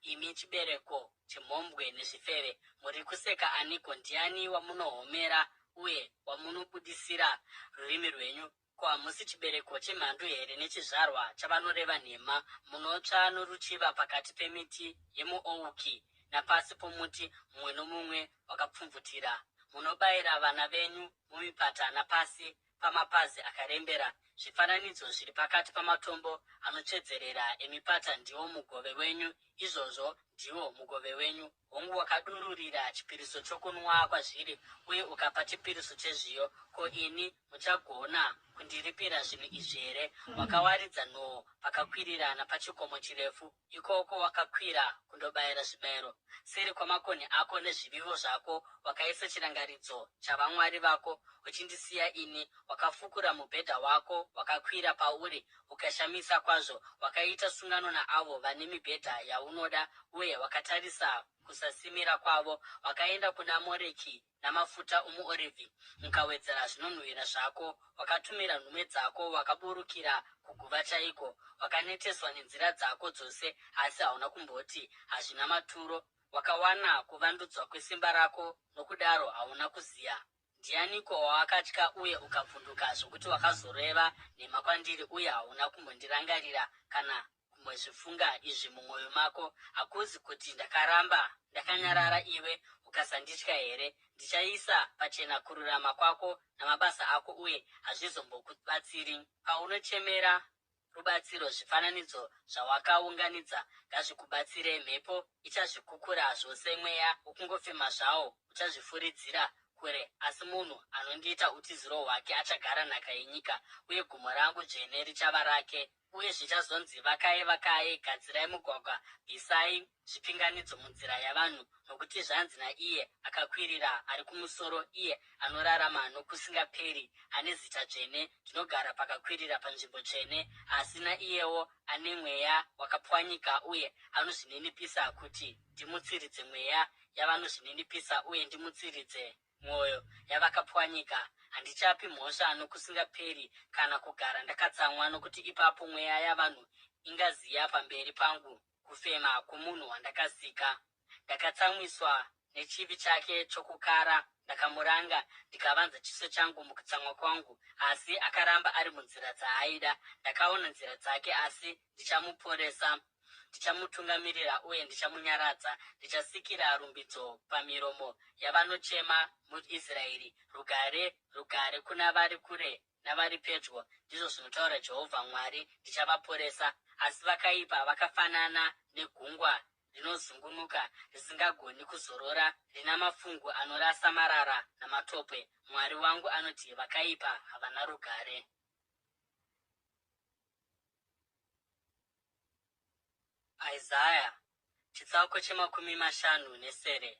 Imi chibereko chemhombwe nezvifeve, muri kuseka aniko? Ndiani wamunohomera uye wamunobudisira rurimi rwenyu? Ko hamusi chibereko chemhandu here nechizvarwa chavanoreva nhema? Munotsva noruchiva pakati pemiti yemuouki napasi pomuti mumwe nomumwe wakapfumvutira. Munobayira vana venyu mumipata napasi pamapazi akarembera, zvifananidzo zviri pakati pamatombo anotsvedzerera emipata ndiwo mugove wenyu, izvozvo ndiwo mugove wenyu. Hongu, wakadururira chipiriso chokunwa kwazviri, uye ukapa chipiriso chezviyo. Ko ini muchagona kundiripira zvinhu izvi here? Wakawaridza nhoo pakakwirira napachikomo chirefu, Ikoko wakakwira kundobayira zvibayiro seri kwamakonhi ako nezvivivo zvako, wakaisa chirangaridzo chavamwari vako, uchindisiya ini. Wakafukura mubhedha wako, wakakwira pauri, ukashamisa kwazvo. Wakaita sungano naavo vane mibhedha yaunoda, uye wakatarisa kusasimira kwavo. Wakaenda kuna Moreki namafuta omuorivhi, ukawedzera zvinonhuhwira zvako. Wakatumira nhume dzako, wakaburukira kuguva chaiko. Wakaneteswa nenzira dzako dzose, asi hauna kumboti, Hazvina maturo. Wakawana kuvandudzwa kwesimba rako, nokudaro hauna kuziya. Ndianiko wawakatya uye ukavhunduka zvokuti wakazoreva nhema kwandiri uye hauna kumbondirangarira kana kumbozvifunga izvi mumwoyo mako? Hakuzi kuti ndakaramba ndakanyarara iwe ukasanditya here? Ndichaisa pachena kururama kwako namabasa ako uye hazvizombokubatsiri. Paunochemera rubatsiro, zvifananidzo zvawakaunganidza ngazvikubatsire. Mhepo ichazvikukura zvose, mweya wokungofema zvawo uchazvifuridzira kure. Asi munhu anondiita utiziro hwake achagara nhaka yenyika, uye gomo rangu dzvene richava rake. Uye zvichazonzi, Vakai, vakai, gadzirai mugwagwa, bvisai zvipinganidzo munzira yavanhu, nokuti zvanzi naiye akakwirira ari kumusoro, iye anorarama nokusingaperi, ane zita dzvene, Ndinogara pakakwirira panzvimbo tsvene, asi naiyewo ane mweya wakapwanyika uye anozvininipisa, kuti ndimutsiridze mweya yavanozvininipisa uye ndimutsiridze mwoyo yavakapwanyika. Handichapi mhosva nokusingaperi kana kugara ndakatsamwa, nokuti ipapo mweya yavanhu ingaziya pamberi pangu kufema kwomunhu wandakasika. Ndakatsamwiswa nechivi chake chokukara, ndakamuranga, ndikavanza chiso changu mukutsamwa kwangu, asi akaramba ari munzira dzaaida. Ndakaona nzira dzake, asi ndichamuporesa, ndichamutungamirira uye ndichamunyaradza. Ndichasikira rumbidzo pamiromo yavanochema muIsraeri, rugare, rugare kuna vari kure navari pedyo, ndizvo zvinotaura Jehovha Mwari, ndichavaporesa. Asi vakaipa vakafanana negungwa rinozungunuka, risingagoni kuzorora, rina mafungu anorasa marara namatope. Mwari wangu anoti, Vakaipa havana rugare. Isaya chitsauko chemakumi mashanu nesere.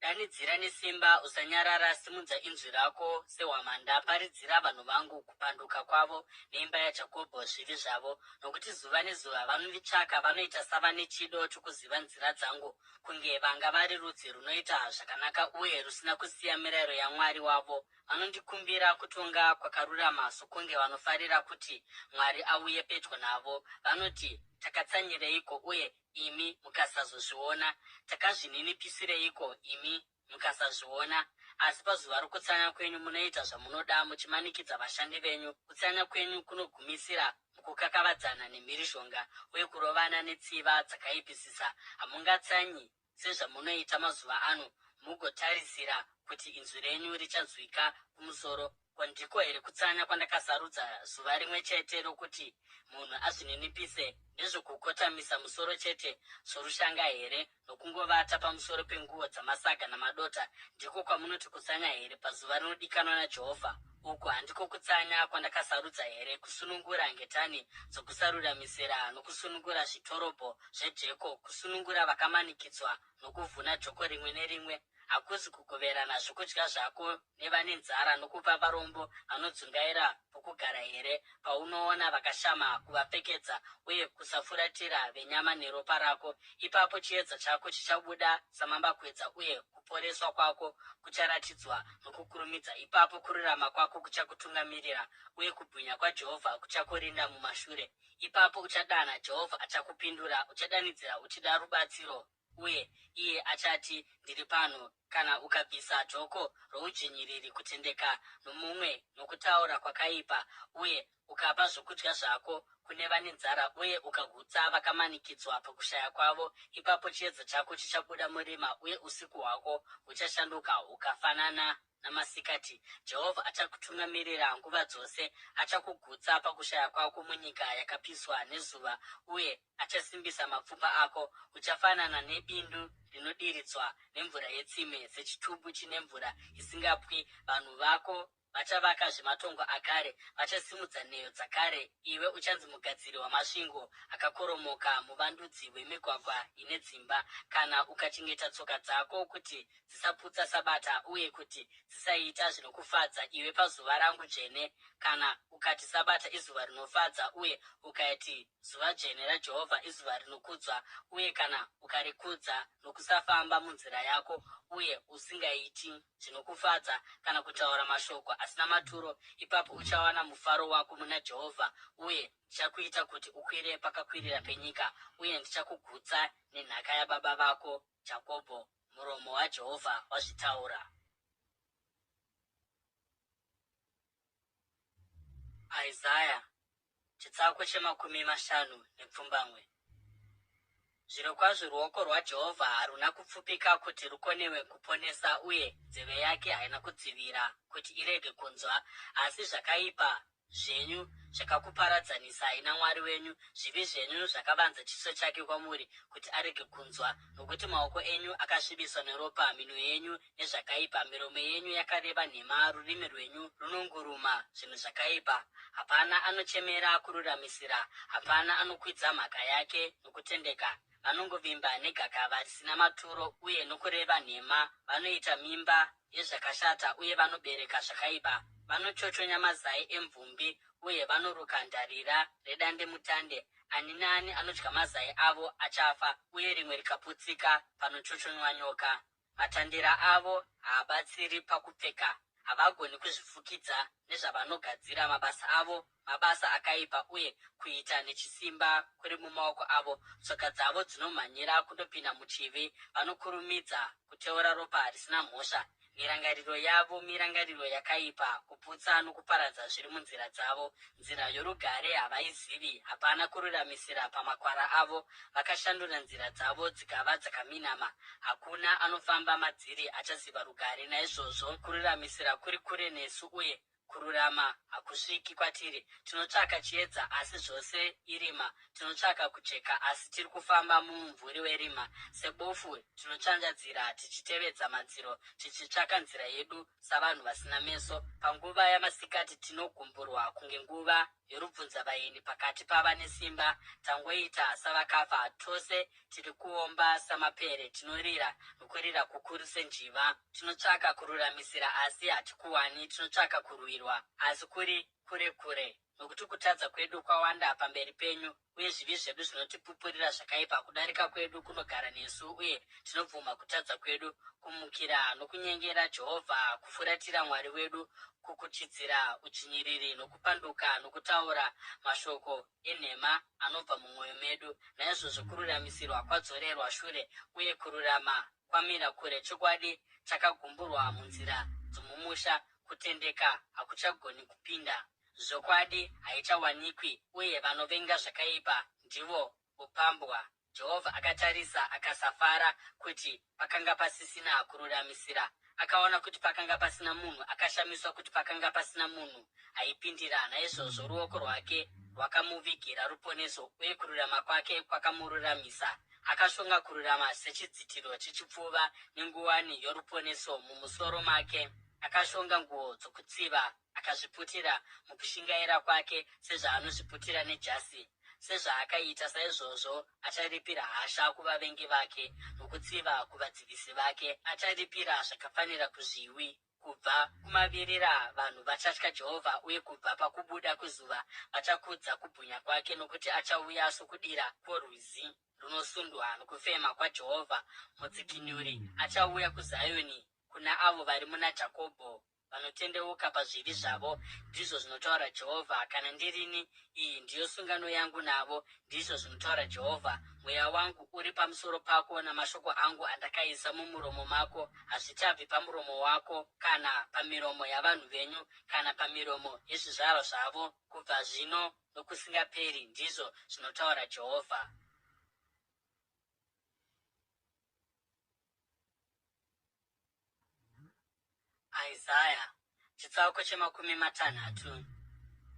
Danidzira nesimba, usanyarara, simudza inzwi rako sehwamanda, paridzira vanhu vangu kupanduka kwavo neimba yaJakobho zvivi zvavo. Nokuti zuva nezuva vanonditsvaka, vanoita savane chido chokuziva nzira dzangu, kunge vanga vari rudzi runoita zvakanaka uye rusina kusiya mirayiro yaMwari wavo. Vanondikumbira kutonga kwakarurama sokunge vanofarira kuti Mwari auye pedyo navo. Vanoti, Takatsanyireiko uye imi mukasazozviona? Takazvininipisireiko imi mukasazviona? Asi pazuva rokutsanya kwenyu munoita zvamunoda muchimanikidza vashandi venyu. Kutsanya kwenyu kunogumisira mukukakavadzana nemhirizhonga uye kurovana netsiva dzakaipisisa. Hamungatsanyi sezvamunoita mazuva ano, mugotarisira kuti inzwi renyu richanzwika kumusoro. Ko ndiko here kutsanya kwandakasarudza zuva rimwe chete rokuti munhu azvininipise? Ndezvokukotamisa musoro chete sorushanga here, nokungovata pamusoro penguo dzamasaga namadota? Ndiko kwamunoti kutsanya here pazuva rinodikanwa naJehovha? Uku handiko kutsanya kwandakasarudza here, kusunungura ngetani dzokusaruramisira nokusunungura zvitorobho zvejeko, kusunungura vakamanikidzwa nokuvhuna joko rimwe nerimwe? Hakuzi kugoverana zvokudya zvako nevane nzara nokupa varombo vanodzungaira pokugara here, paunoona vakashama kuvapfekedza uye kusafuratira venyama neropa rako? Ipapo chiedza chako chichabuda samambakwedza uye kuporeswa kwako kucharatidzwa nokukurumidza. Ipapo kururama kwako kuchakutungamirira uye kubwinya kwaJehovha kuchakurinda mumashure. Ipapo uchadana, Jehovha achakupindura, uchadanidzira uchida rubatsiro, uye iye achati, Ndiri pano. Kana ukabvisa joko roudzvinyiriri, kutendeka nomumwe nokutaura kwakaipa, uye ukapa zvokudya zvako kune vane nzara uye ukagutsa vakamanikidzwa pakushaya kwavo, ipapo chiedza chako chichabuda murima uye usiku hwako huchashanduka hukafanana namasikati. Jehovha achakutungamirira nguva dzose, achakugutsa pakushaya kwako munyika yakapiswa nezuva uye achasimbisa mapfupa ako. Uchafanana nebindu rinodiridzwa nemvura yetsime, sechitubu chine mvura isingapwi. Vanhu vako vachavakazve matongo akare, vachasimudza nheyo dzakare. Iwe uchanzi mugadziri wamasvingo akakoromoka, muvandudzi wemigwagwa ine dzimba. Kana ukachengeta tsoka dzako kuti dzisaputsa Sabata uye kuti dzisaita zvinokufadza iwe pazuva rangu dzvene, kana ukati Sabata izuva rinofadza uye ukaiti zuva dzvene raJehovha izuva rinokudzwa, uye kana ukarikudza nokusafamba munzira yako uye usingaiti zvinokufadza kana kutaura mashoko asina maturo, ipapo uchawana mufaro wako muna Jehovha, uye ndichakuita kuti ukwire pakakwirira penyika, uye ndichakugutsa nenhaka yababa vako Jakobho. Muromo waJehovha wazvitaura. Isaya chitsauko chemakumi mashanu nepfumbamwe. Zvirokwazvo ruoko rwaJehovha haruna kupfupika kuti rukonewe kuponesa, uye nzeve yake haina kudzivira kuti irege kunzwa, asi zvakaipa zvenyu zvakakuparadzanisai naMwari wenyu, zvivi zvenyu zvakavanza chiso chake kwamuri, kuti arege kunzwa. Nokuti maoko enyu akasvibiswa neropa, minwe yenyu nezvakaipa, miromo yenyu yakareva nhema, rurimi rwenyu runonguruma zvinhu zvakaipa. Hapana anochemera kururamisira, hapana anokwidza mhaka yake nokutendeka. Vanongovimba negakava risina maturo uye nokureva nhema, vanoita mimba yezvakashata uye vanobereka zvakaipa. Vanochochonya mazai emvumbi uye vanoruka ndarira redandemutande. Ani naani anodya mazai avo achafa, uye rimwe rikaputsika panochochonywa nyoka. Matandira avo haabatsiri pakupfeka, havagoni kuzvifukidza nezvavanogadzira. Mabasa avo mabasa akaipa uye kuita nechisimba kuri mumaoko avo. Tsoka dzavo dzinomhanyira kundopinda muchivi, vanokurumidza kuteura ropa risina mhosva. Mirangariro yavo mirangariro yakaipa, kuputsa nokuparadza zviri munzira dzavo. Nzira yorugare havaizivi, hapana kururamisira pamakwara avo. Vakashandura nzira dzavo dzikava dzakaminama, hakuna anofamba madziri achaziva rugare. Naizvozvo kururamisira kuri kure nesu uye kururama hakusviki kwatiri. Tinotsvaka chiedza, asi zvose irima, tinotsvaka kujeka, asi tiri kufamba mumumvuri werima. Sebofu tinotsvanzvadzira tichitevedza madziro, tichitsvaka nzira yedu savanhu vasina meso. Panguva yamasikati tinogumburwa kunge nguva. yorubvunzavaeni pakati pavane simba. Tangoita savakafa, tose tiri kuomba samapere, tinorira nokurira kukuru senjiva. Tinotsvaka kururamisira, asi hatikuwani, tinotsvaka kurwirwa, asi kuri kure kure. Nokuti kutadza kwedu kwawanda pamberi penyu, uye zvivi zvedu zvinotipupurira zvakaipa. Kudarika kwedu kunogara nesu, uye tinobvuma kutadza kwedu, kumukira nokunyengera Jehovha, kufuratira Mwari wedu, kukuchidzira udzvinyiriri nokupanduka, nokutaura mashoko enhema anobva mumwoyo medu. Naizvozvo kururamisirwa kwadzorerwa shure, uye kururama kwamira kure. Chokwadi chakagumburwa munzira dzomumusha, kutendeka hakuchagoni kupinda. Zvokwadi haichawanikwi, uye vanovenga zvakaipa ndivo vopambwa. Jehovha akatarisa akasafara kuti pakanga pasisina kururamisira. Akaona kuti pakanga pasina munhu, akashamiswa kuti pakanga pasina munhu aipindira. Naizvozvo ruoko rwake rwakamuvigira ruponeso, uye kururama kwake kwakamururamisa. Akashonga kururama sechidzitiro chechipfuva, nenguwani yoruponeso mumusoro make. Akashonga nguo dzokutsiva, akazviputira mukushingaira kwake sezvaanozviputira nejasi. Sezvaakaita, saizvozvo acharipira hasha kuvavengi vake, nokutsiva kuvadzivisi vake. Acharipira zvakafanira kuzviwi. Kubva kumavirira vanhu vachatya Jehovha, uye kubva pakubuda kwezuva vachakudza kubwinya kwake, nokuti achauya sokudira kworwizi runosundwa nokufema kwaJehovha. Mudzikinuri achauya kuZioni, kuna avo vari muna Jakobho vanotendeuka pazvivi zvavo, ndizvo zvinotaura Jehovha. Kana ndirini, iyi ndiyo sungano yangu navo, ndizvo zvinotaura Jehovha. Mweya wangu uri pamusoro pako, namashoko angu andakaisa mumuromo mako hazvichabvi pamuromo wako, kana pamiromo yavanhu venyu, kana pamiromo yezvizvarwa zvavo, kubva zvino nokusingaperi, ndizvo zvinotaura Jehovha. Isaya chitsauko che30.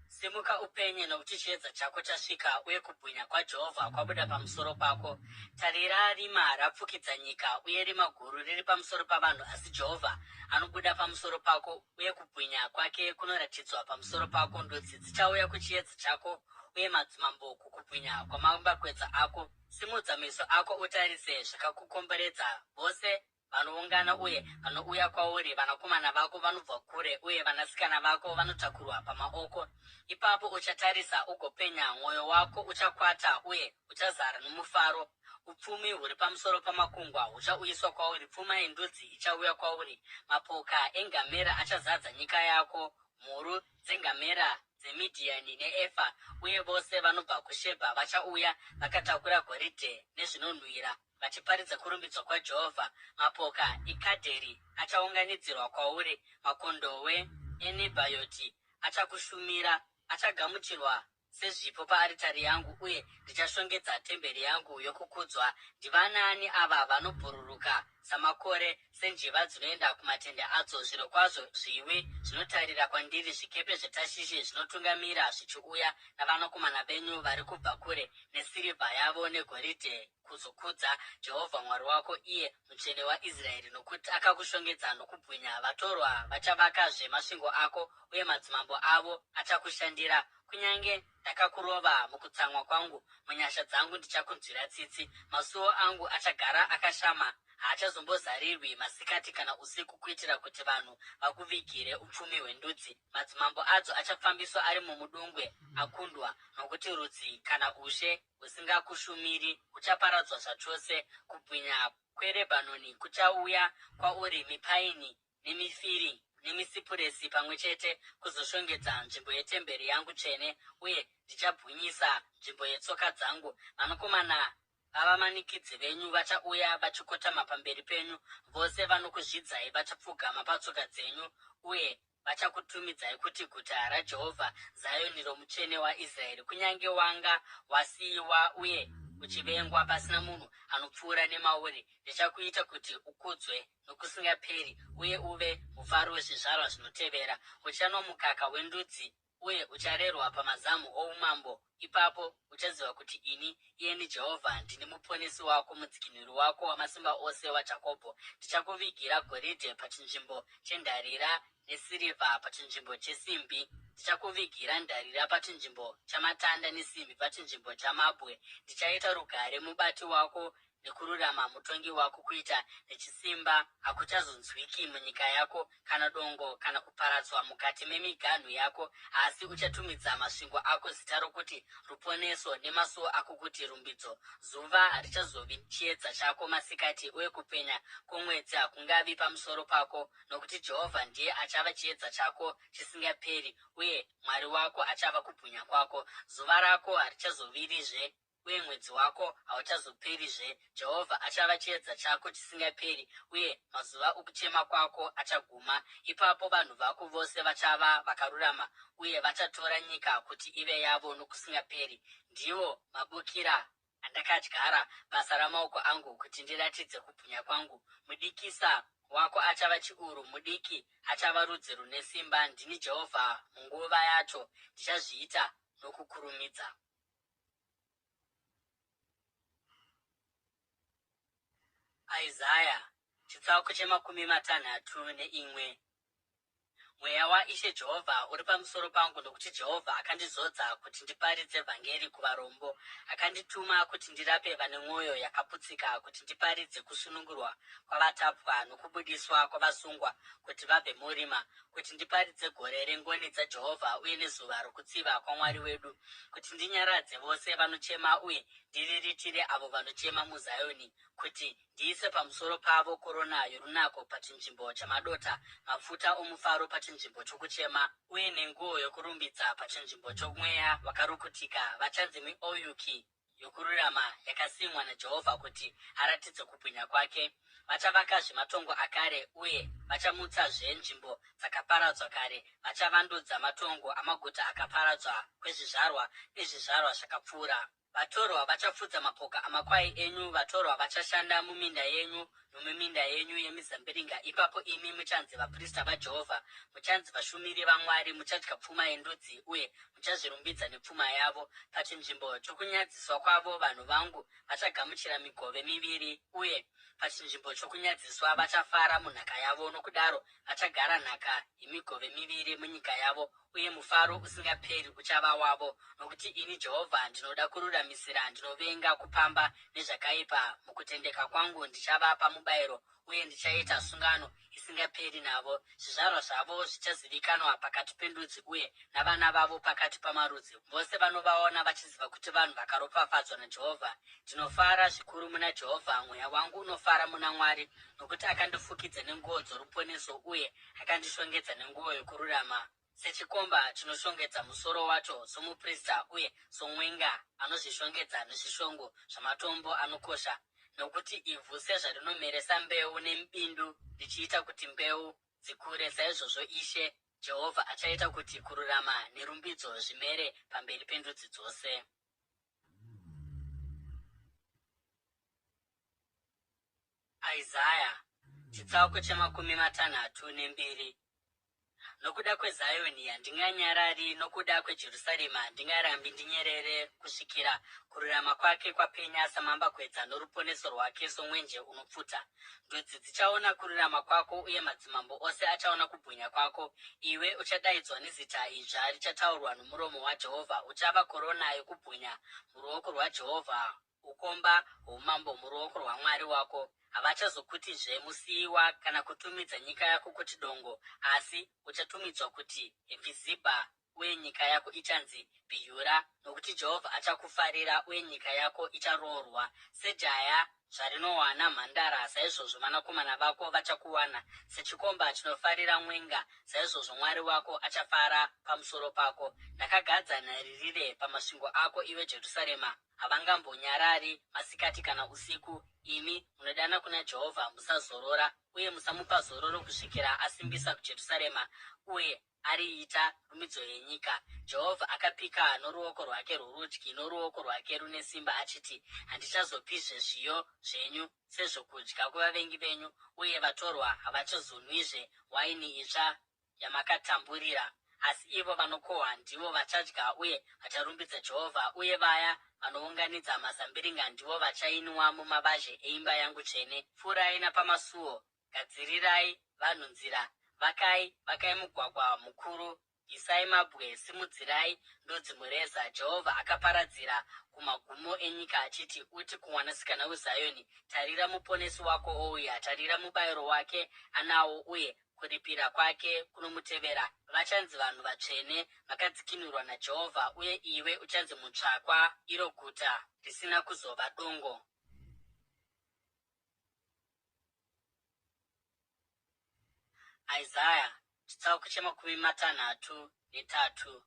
Simuka upenye, nokuti chiedza chako chasvika, uye kubwinya kwaJehovha kwabuda pamusoro pako. Tarira, rima rapfukidza nyika, uye rima guru riri pamusoro pavanhu, asi Jehovha anobuda pamusoro pako, uye kubwinya kwake kunoratidzwa pamusoro pako. Ndudzi dzichauya kuchiedza chako, uye madzimambo kukubwinya kwamambakwedza ako. Simudza meso ako utarise zvakakukomberedza, vose vanoungana uye vanouya kwauri, vanakomana vako vanobva kure, uye vanasikana vako vanotakurwa pamaoko. Ipapo uchatarisa ugopenya, mwoyo wako uchakwata uye uchazara nomufaro. Upfumi huri pamusoro pamakungwa huchauyiswa kwauri, pfuma yendudzi ichauya kwauri. Mapoka engamera achazadza nyika yako, mhuru dzengamera dzeMidhiani neEfa, uye vose vanobva kuShebha vachauya vakatakura goridhe nezvinonhuhwira, vachiparidza kurumbidzwa kwaJehovha. Mapoka eKadheri achaunganidzirwa kwauri, makondohwe eNebhayoti achakushumira, achagamuchirwa sezvipo paaritari yangu, uye ndichashongedza temberi yangu yokukudzwa. Ndivanaani ava vanobhururuka samakore, senjiva dzinoenda kumatende adzo? Zvirokwazvo zviwi zvinotarira kwandiri, zvikepe zveTashishi zvinotungamira zvichiuya, navanakomana venyu vari kubva kure, nesirivha yavo negoridhe, kuzokudza Jehovha Mwari wako, iye Mutsvene waIsraeri, nokuti akakushongedza nokubwinya. Vatorwa vachavakazve masvingo ako, uye madzimambo avo achakushandira. Kunyange ndakakurova mukutsamwa kwangu, munyasha dzangu ndichakunzwira tsitsi. Masuo angu achagara akashama, haachazombozarirwi masikati kana usiku, kuitira kuti vanhu vakuvigire upfumi hwendudzi. Madzimambo adzo achafambiswa ari mumudungwe akundwa, nokuti rudzi kana ushe husingakushumiri huchaparadzwa zvachose. Kubwinya kweRebhanoni kuchauya kwauri, mipaini nemifiri nemisipuresi pamwe chete, kuzoshongedza nzvimbo yetemberi yangu tsvene, uye ndichabwinyisa nzvimbo yetsoka dzangu. Vanakomana vavamanikidzi venyu vachauya vachikotama pamberi penyu, vose vanokuzvidzai vachapfugama patsoka dzenyu, uye vachakutumidzai kuti guta raJehovha, Zioni roMutsvene waIsraeri. Kunyange wanga wasiyiwa uye uchivengwa, pasina munhu anopfuura nemauri, ndichakuita kuti ukudzwe nokusingaperi uye uve mufaro wezvizvarwa zvinotevera. Uchanwa mukaka wendudzi uye ucharerwa pamazamu oumambo. Ipapo uchaziva kuti ini, iyeni Jehovha, ndini Muponesi wako, Mudzikinuri wako, Wamasimba Ose waJakobho. Ndichakuvigira goridhe pachinzvimbo chendarira nesirivha pachinzvimbo chesimbi. Ndichakuvigira ndarira pachinzvimbo chamatanda nesimbi pachinzvimbo chamabwe. Ndichaita rugare mubati wako nekururama mutongi wako kuita nechisimba hakuchazonzwiki munyika yako kana dongo kana kuparadzwa mukati memiganhu yako asi uchatumidza masvingo ako zita rokuti ruponeso nemasuo ako kuti rumbidzo zuva harichazovi chiedza chako masikati uye kupenya kwomwedzi hakungavi pamusoro pako nokuti jehovha ndiye achava chiedza chako chisingaperi uye mwari wako achava kubwinya kwako zuva rako harichazovirizve uye mwedzi wako hauchazoperizve. Jehovha achava chiedza chako chisingaperi, uye mazuva okuchema kwako achaguma. Ipapo vanhu vako vose vachava vakarurama, uye vachatora nyika kuti ive yavo nokusingaperi. Ndiwo mabukira andakadyara, basa ramaoko angu, kuti ndiratidze kubwinya kwangu. Mudikisa wako achava chiuru, mudiki achava rudzi rune simba. Ndini Jehovha, munguva yacho ndichazviita nokukurumidza. Isaya chitsauko chemakumi matanhatu neimwe. Mweya waIshe Jehovha uri pamusoro pangu nokuti Jehovha akandizodza kuti ndiparidze vhangeri kuvarombo. Akandituma kuti ndirape vane mwoyo yakaputsika, kuti ndiparidze kusunungurwa kwavatapwa nokubudiswa kwavasungwa kuti vabve murima, kuti ndiparidze gore rengoni dzaJehovha uye nezuva rokutsiva kwaMwari wedu, kuti ndinyaradze vose vanochema uye ndiriritire avo vanochema muZioni, kuti ndiise pamusoro pavo korona yorunako pachinzvimbo chamadota, mafuta omufaro pachinzvimbo chokuchema, uye nenguo yokurumbidza pachinzvimbo chomweya wakarukutika. Vachanzi mioyuki yokururama yakasimwa naJehovha kuti aratidze kubwinya kwake. Vachavakazve matongo akare uye vachamutsazve nzvimbo dzakaparadzwa kare. Vachavandudza matongo amaguta akaparadzwa kwezvizvarwa nezvizvarwa zvakapfuura. Vatorwa vachafudza mapoka amakwai enyu, vatorwa vachashanda muminda yenyu nomuminda yenyu yemizambiringa. Ipapo imi muchanzi vaprista vaJehovha, muchanzi vashumiri vaMwari. Muchadya pfuma yendudzi uye muchazvirumbidza nepfuma yavo. Pachinzvimbo chokunyadziswa kwavo vanhu vangu vachagamuchira migove miviri, uye pachinzvimbo chokunyadziswa vachafara munhaka yavo. Nokudaro vachagara nhaka yemigove miviri munyika yavo, uye mufaro usingaperi uchava wavo. Nokuti ini Jehovha ndinoda kururamisira, ndinovenga kupamba nezvakaipa. Mukutendeka kwangu ndichavapa mubayiro, uye ndichaita sungano isingaperi navo. Zvizvarwa zvavo zvichazivikanwa pakati pendudzi, uye navana vavo pakati pamarudzi. Vose vanovaona vachiziva kuti vanhu vakaropafadzwa naJehovha. Ndinofara zvikuru muna Jehovha, mweya wangu unofara muna Mwari, nokuti akandifukidza nenguo dzoruponeso uye akandishongedza nenguo yokururama, sechikomba chinoshongedza musoro wacho, somuprista uye somwenga anozvishongedza nezvishongo zvamatombo anokosha. Nokuti ivhu sezvarinomeresa mbeu nebindu richiita kuti mbeu dzikure, saizvozvo Ishe Jehovha achaita kuti kururama nerumbidzo zvimere pamberi pendudzi dzose. Isaya chitsauko chemakumi matanhatu nembiri. Nokuda kweZioni handinganyarari, nokuda kweJerusarema handingarambi ndinyerere, kusvikira kururama kwake kwapenya samambakwedza, noruponeso rwake somwenje unopfuta. Ndudzi dzichaona kururama kwako, uye madzimambo ose achaona kubwinya kwako. Iwe uchadaidzwa nezita idzva richataurwa nomuromo waJehovha, uchava korona yokubwinya muruoko rwaJehovha, ukomba hwoumambo muruoko rwaMwari wako. Havachazokutizve musiyiwa kana kutumidza nyika yako kuti dongo, asi uchatumidzwa kuti Hefizibha, uye nyika yako ichanzi Bhiyura, nokuti Jehovha achakufarira uye nyika yako icharoorwa. Sejaya zvarinowana mhandara, saizvozvo vanakomana vako vachakuwana, sechikomba chinofarira mwenga, saizvozvo Mwari wako achafara pamusoro pako. Ndakagadza nharirire pamasvingo ako, iwe Jerusarema. Havangambonyarari masikati kana usiku. Imi munodana kuna Jehovha, musazorora, uye musamupa zororo kusvikira asimbisa Jerusarema uye ariita rumidzo yenyika. Jehovha akapika noruoko rwake rworudyi noruoko rwake rune simba achiti, Handichazopizve zviyo zvenyu sezvokudya kuvavengi venyu, uye vatorwa havachazonwizve waini itsva yamakatamburira. Asi ivo vanokohwa ndivo vachadya uye vacharumbidza Jehovha, uye vaya vanounganidza mazambiringa ndivo vachainwa mumavazhe eimba yangu tsvene. Pfuurai napamasuo, gadzirirai vanhu nzira, vakai, vakai mugwagwa mukuru. Bvisai mabwe, simudzirai ndudzi mureza. Jehovha akaparadzira kumagumo enyika achiti, Uti kumwanasikana weZioni, Tarira, muponesi wako ouya! Tarira, mubayiro wake anawo, uye kuripira kwake kunomutevera. Vachanzi vanhu vatsvene, vakadzikinurwa naJehovha, uye iwe uchanzi mutsvakwa, iro guta risina kuzova dongo. Isaya chitsauko che33.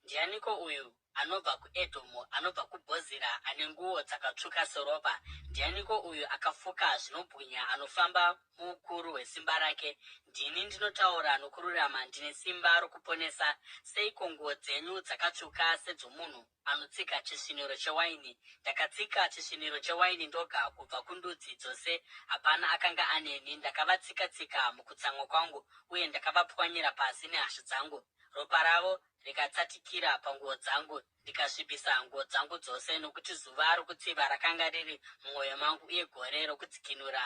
Ndianiko uyu anobva kuEdhomu, anobva kuBhozira, ane nguo dzakatsvuka seropa? Ndianiko uyu akafuka zvinobwinya, anofamba muukuru hwesimba rake? Ndini ndinotaura nokururama, ndine simba rokuponesa. Seiko nguo dzenyu dzakatsvuka sedzomunhu anotsika chisviniro chewaini? Ndakatsika chisviniro chewaini ndoga kubva kundudzi dzose, hapana akanga aneni. Ndakavatsika-tsika mukutsamwa kwangu, uye ndakavapwanyira pasi nehasha dzangu. Ropa ravo rikatsatikira panguo dzangu, ndikasvibisa nguo dzangu dzose, nokuti zuva rokutsiva rakanga riri mumwoyo mangu, uye gore rokudzikinura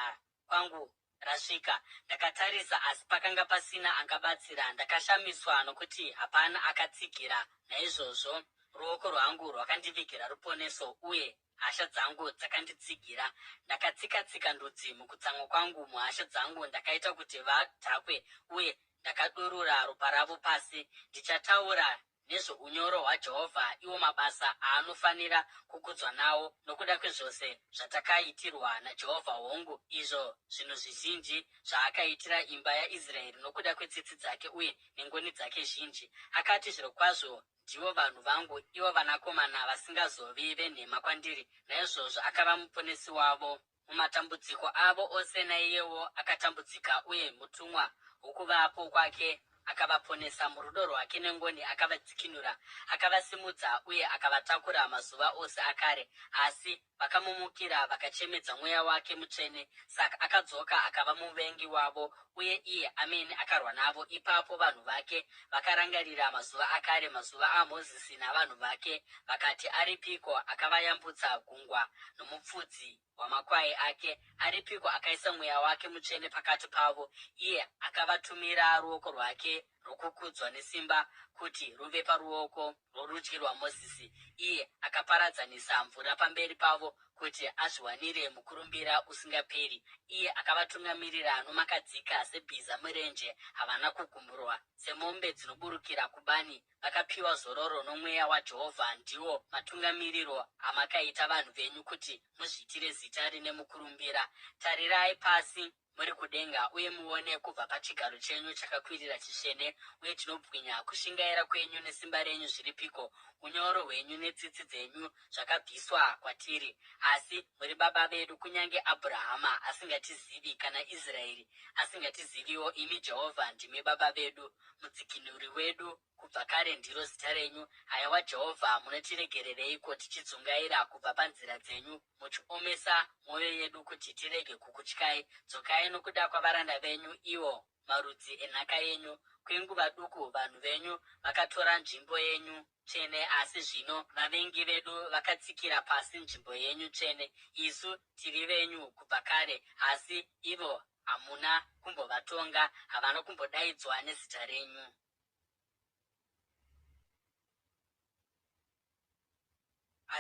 kwangu rasvika. Ndakatarisa, asi pakanga pasina angabatsira, ndakashamiswa, nokuti hapana akatsigira. Naizvozvo ruoko rwangu rwakandivigira ruponeso, uye hasha dzangu dzakanditsigira. Ndakatsika-tsika ndudzi mukutsamwa kwangu, muhasha dzangu ndakaita kuti vadhakwe, uye ndakadurura ropa ravo pasi. Ndichataura nezvounyoro hwaJehovha, iwo mabasa aanofanira kukudzwa nawo, nokuda kwezvose zvatakaitirwa naJehovha, hongu, izvo zvinhu zvizhinji zvaakaitira imba yaIsraeri nokuda kwetsitsi dzake uye nengoni dzake zhinji. Akati, Zvirokwazvo ndivo vanhu vangu, ivo vanakomana vasingazovi venhema kwandiri. Naizvozvo akava muponesi wavo. Mumatambudziko avo ose naiyewo akatambudzika, uye mutumwa wokuvapo kwake akavaponesa. Murudo rwake nengoni akavadzikinura, akavasimudza uye akavatakura mazuva ose akare. Asi vakamumukira vakachemedza Mweya wake Mutsvene, saka akadzoka akava muvengi wavo, uye iye amene akarwa navo. Ipapo vanhu vake vakarangarira mazuva akare, mazuva aMozisi navanhu vake, vakati, Aripiko akavayambutsa gungwa nomupfudzi wamakwai ake? Aripiko akaisa Mweya wake Mutsvene pakati pavo, iye akavatumira ruoko rwake rwokukudzwa nesimba kuti ruve paruoko rworudyi rwaMozisi, iye akaparadzanisa mvura pamberi pavo kuti azviwanire mukurumbira usingaperi, iye akavatungamirira nomakadzika sebhiza murenje, havana kugumburwa, semombe dzinoburukira kubani, vakapiwa zororo noMweya waJehovha. Ndiwo matungamiriro amakaita vanhu venyu kuti muzviitire zita rine mukurumbira. Tarirai pasi muri kudenga uye muone kubva pachigaro chenyu chakakwirira chitsvene uye chinobwinya. Kushingaira kwenyu nesimba renyu zviripiko? Unyoro hwenyu netsitsi dzenyu zvakabviswa kwatiri. Asi muri Baba vedu, kunyange Abhurahama asingatizivi, kana Israeri asingatiziviwo. Imi Jehovha, ndimi Baba vedu, Mudzikinuri wedu Kubva kare ndiro zita renyu. Haiwa Jehovha, munotiregerereiko tichidzungaira kubva panzira dzenyu, muchiomesa mwoyo yedu kuti tirege kukutyai? Dzokai nokuda kwavaranda venyu, iwo marudzi enhaka yenyu. Kwenguva duku vanhu venyu vakatora nzvimbo yenyu tsvene, asi zvino vavengi vedu vakatsikira pasi nzvimbo yenyu tsvene. Isu tiri venyu kubva kare, asi ivo hamuna kumbovatonga, havana kumbodaidzwa nezita renyu.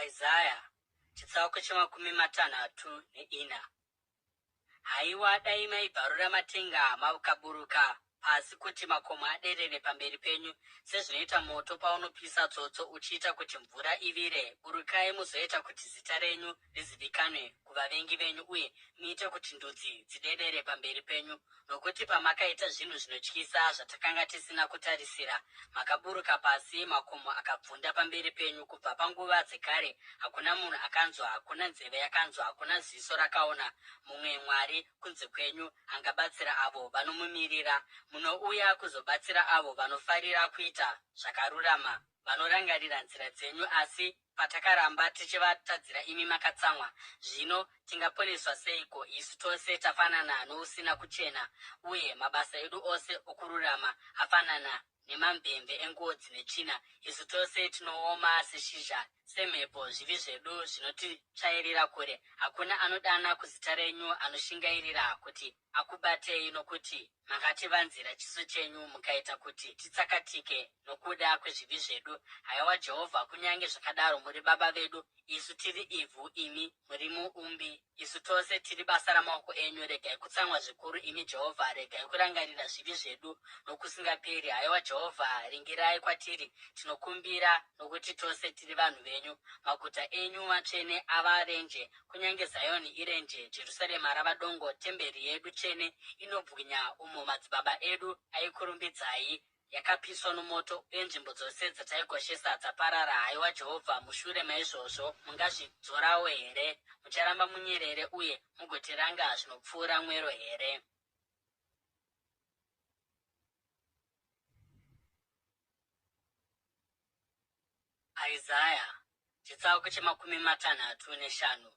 Isaya chitsauko che34. Haiwa, dai maibvarura matenga makaburuka pasi kuti makomo aderere pamberi penyu, sezvinoita moto paunopisa tsotso uchiita kuti mvura ivire. Burukai muzoita kuti zita renyu rizivikanwe kuvavengi venyu uye muite kuti ndudzi dzidedere pamberi penyu. Nokuti pamakaita zvinhu zvinotyisa zvatakanga tisina kutarisira, makaburuka pasi, makomo akabvunda pamberi penyu. Kubva panguva dzekare hakuna munhu akanzwa, hakuna nzeve yakanzwa, hakuna ziso rakaona mumwe Mwari kunze kwenyu angabatsira avo vanomumirira. Munouya kuzobatsira avo vanofarira kuita zvakarurama, vanorangarira nzira dzenyu. Asi Patakaramba tichivatadzira imi makatsamwa, zvino tingaponeswa seiko? Isu tose tafanana nousina kuchena, uye mabasa edu ose okururama afanana nemamvemve enguo dzine tsvina. Isu tose tinooma seshizha, semhepo, zvivi zvedu zvinotitsvairira kure. Hakuna anodana kuzita renyu anoshingairira kuti akubatei, nokuti makativanzira chiso chenyu mukaita kuti titsakatike nokuda kwezvivi zvedu. Haiwa Jehovha, kunyange zvakadaro muri Baba vedu, isu tiri ivhu, imi muri muumbi, isu tose tiri basa ramaoko enyu. Regai kutsamwa zvikuru, imi Jehovha, regai kurangarira zvivi zvedu nokusingaperi. Haiwa Jehovha, ringirai kwatiri, tinokumbira, nokuti tose tiri vanhu venyu. Maguta enyu matsvene ava renje, kunyange Zioni irenje, Jerusarema rava dongo, temberi yedu tsvene inobwinya, umo madzibaba edu aikurumbidzai, yakapiswa nomoto, uye nzvimbo dzose dzataikoshesa dzaparara. Haiwa Jehovha, mushure maizvozvo mungazvidzorawo here? Mucharamba munyerere uye mugotiranga zvinopfuura mwero here? Isaya chitsauko chemakumi matanhatu neshanu.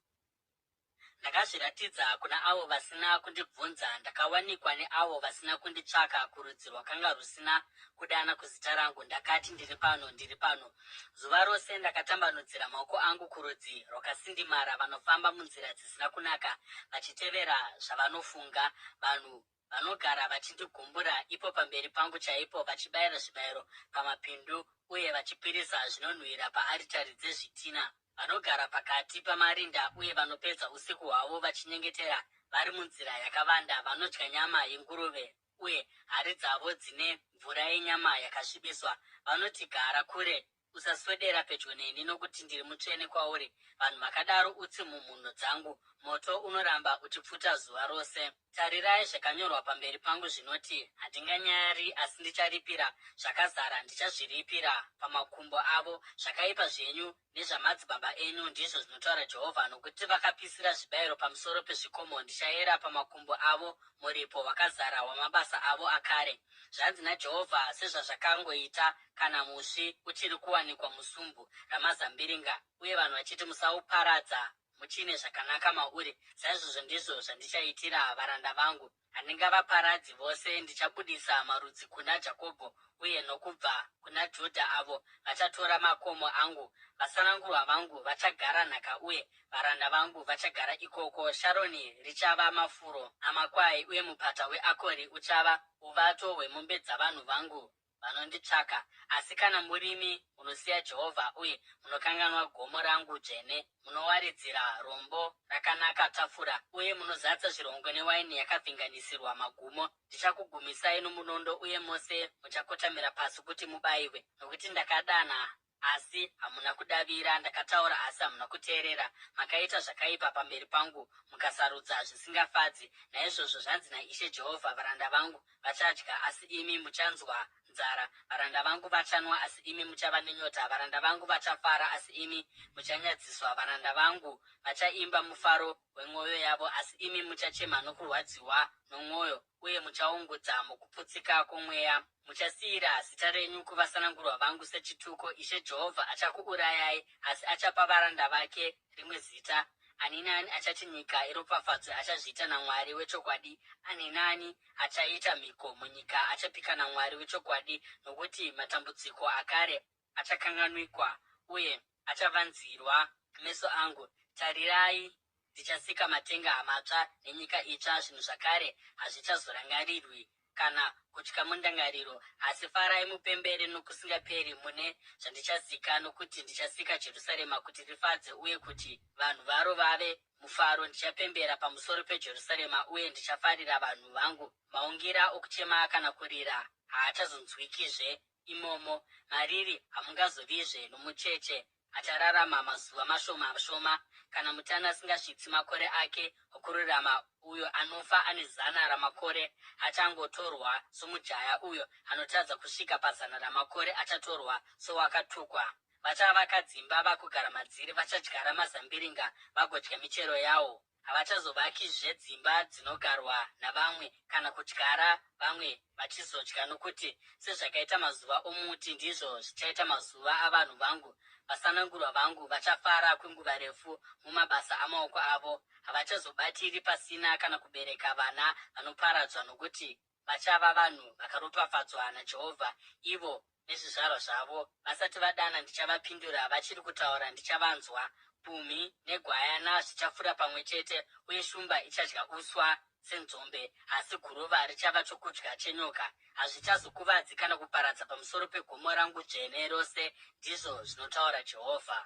Ndakazviratidza kuna avo vasina kundibvunza, ndakawanikwa neavo vasina kunditsvaka, kurudzi rwakanga rusina kudana kuzita rangu, ndakati, Ndiri pano, ndiri pano. Zuva rose ndakatambanudzira maoko angu kurudzi rwakasindimara, vanofamba munzira dzisina kunaka, vachitevera zvavanofunga, vanhu vanogara vachindigumbura ipo pamberi pangu chaipo, vachibayira zvibayiro pamapindu uye vachipirisa zvinonhuhwira paaritari dzezvitina. Vanogara pakati pamarinda uye vanopedza usiku hwavo vachinyengetera vari munzira yakavanda, vanodya nyama yenguruve uye hari dzavo dzine mvura yenyama yakasvibiswa. Vanoti, Gara kure, usaswedera pedyo neni, nokuti ndiri mutsvene kwauri. Vanhu vakadaro utsi mumhuno dzangu, moto unoramba uchipfuta zuva rose. Tarirai, zvakanyorwa pamberi pangu zvinoti, Handinganyari, asi ndicharipira zvakazara, ndichazviripira pamakumbo avo zvakaipa zvenyu nezvamadzibaba enyu, ndizvo zvinotaura Jehovha. Nokuti vakapisira zvibayiro pamusoro pezvikomo, ndichayera pamakumbo avo muripo wakazara wamabasa avo akare. Zvanzi naJehovha, Sezvazvakangoita kana musvi uchiri kuwanikwa musumbu ramazambiringa, uye vanhu vachiti, Musauparadza, muchine zvakanaka mauri, saizvozvo ndizvo zvandichaitira varanda vangu. Handingavaparadzi vose, ndichabudisa marudzi kuna Jakobho uye nokubva kuna Judha avo vachatora makomo angu. Vasanangurwa vangu vachagara nhaka uye varanda vangu vachagara ikoko. Sharoni richava mafuro amakwai uye mupata weAkori uchava uvato hwemombe dzavanhu vangu vanonditsvaka. Asi kana murimi munosiya Jehovha uye munokanganwa gomo rangu dzvene, munowaridzira rombo rakanaka tafura uye munozadza zvirongo newaini yakavhenganisirwa magumo, ndichakugumisai nomunondo uye mose muchakotamira pasi kuti mubayiwe, nokuti ndakadana asi hamuna kudavira, ndakataura asi hamuna kuteerera. Makaita zvakaipa pamberi pangu, mukasarudza zvisingafadzi. Naizvozvo zvanzi naIshe Jehovha, Varanda vangu vachadya, asi imi muchanzwa nzara, varanda vangu vachanwa, asi imi muchava nenyota, varanda vangu vachafara, asi imi muchanyadziswa, varanda vangu vachaimba mufaro wemwoyo yavo, asi imi muchachema nokurwadziwa nomwoyo, uye muchaungudza mukuputsika kwomweya. Muchasiyira zita renyu kuvasanangurwa vangu sechituko. Ishe Jehovha achakuurayai, asi achapa varanda vake rimwe zita. Ani naani achati nyika iropafadzwe achazviita naMwari wechokwadi, ani naani achaita mhiko munyika achapika naMwari wechokwadi, nokuti matambudziko akare achakanganwikwa uye achavanzirwa meso angu. Tarirai, Ndichasika matenga matsva nenyika itsva, zvinhu zvakare hazvichazorangarirwi kana kutya mundangariro. Asi farai mupembere nokusingaperi mune zvandichasika, nokuti ndichasika Jerusarema kuti rifadze uye kuti vanhu varo vave mufaro. Ndichapembera pamusoro peJerusarema uye ndichafarira vanhu vangu. Maungira okuchema kana kurira haachazonzwikizve imomo, mariri hamungazovizve nomucheche achararama mazuva mashoma shoma, kana mutana asingasvitsi makore ake okururama, uyo anofa ane zana ramakore achangotorwa somujaya, uyo anotadza kusvika pazana ramakore achatorwa sowakatukwa. Vachavaka dzimba vagogara madziri, vachadyara mazambiringa vagodya michero yawo. Havachazovakizve dzimba dzinogarwa navamwe, kana kudyara vamwe vachizodya, nokuti sezvakaita mazuva omuti, ndizvo zvichaita mazuva avanhu vangu. Vasanangurwa vangu vachafara kwenguva refu mumabasa amaoko avo. Havachazobatiri pasina kana kubereka vana vanoparadzwa, nokuti. Vachava vanhu vakaropafadzwa naJehovha, ivo nezvizvarwa zvavo. Vasati vadana, ndichavapindura, vachiri kutaura, ndichavanzwa. Pumhi negwayana zvichafura pamwe chete, uye shumba ichadya uswa senzombe, asi guruva richava chokudya chenyoka. Hazvichazokuvadzi kana kuparadza pamusoro pegomo rangu dzvene rose, ndizvo zvinotaura Jehovha.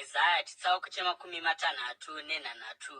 Isaya chitsauko chemakumi matanhatu nenhanhatu.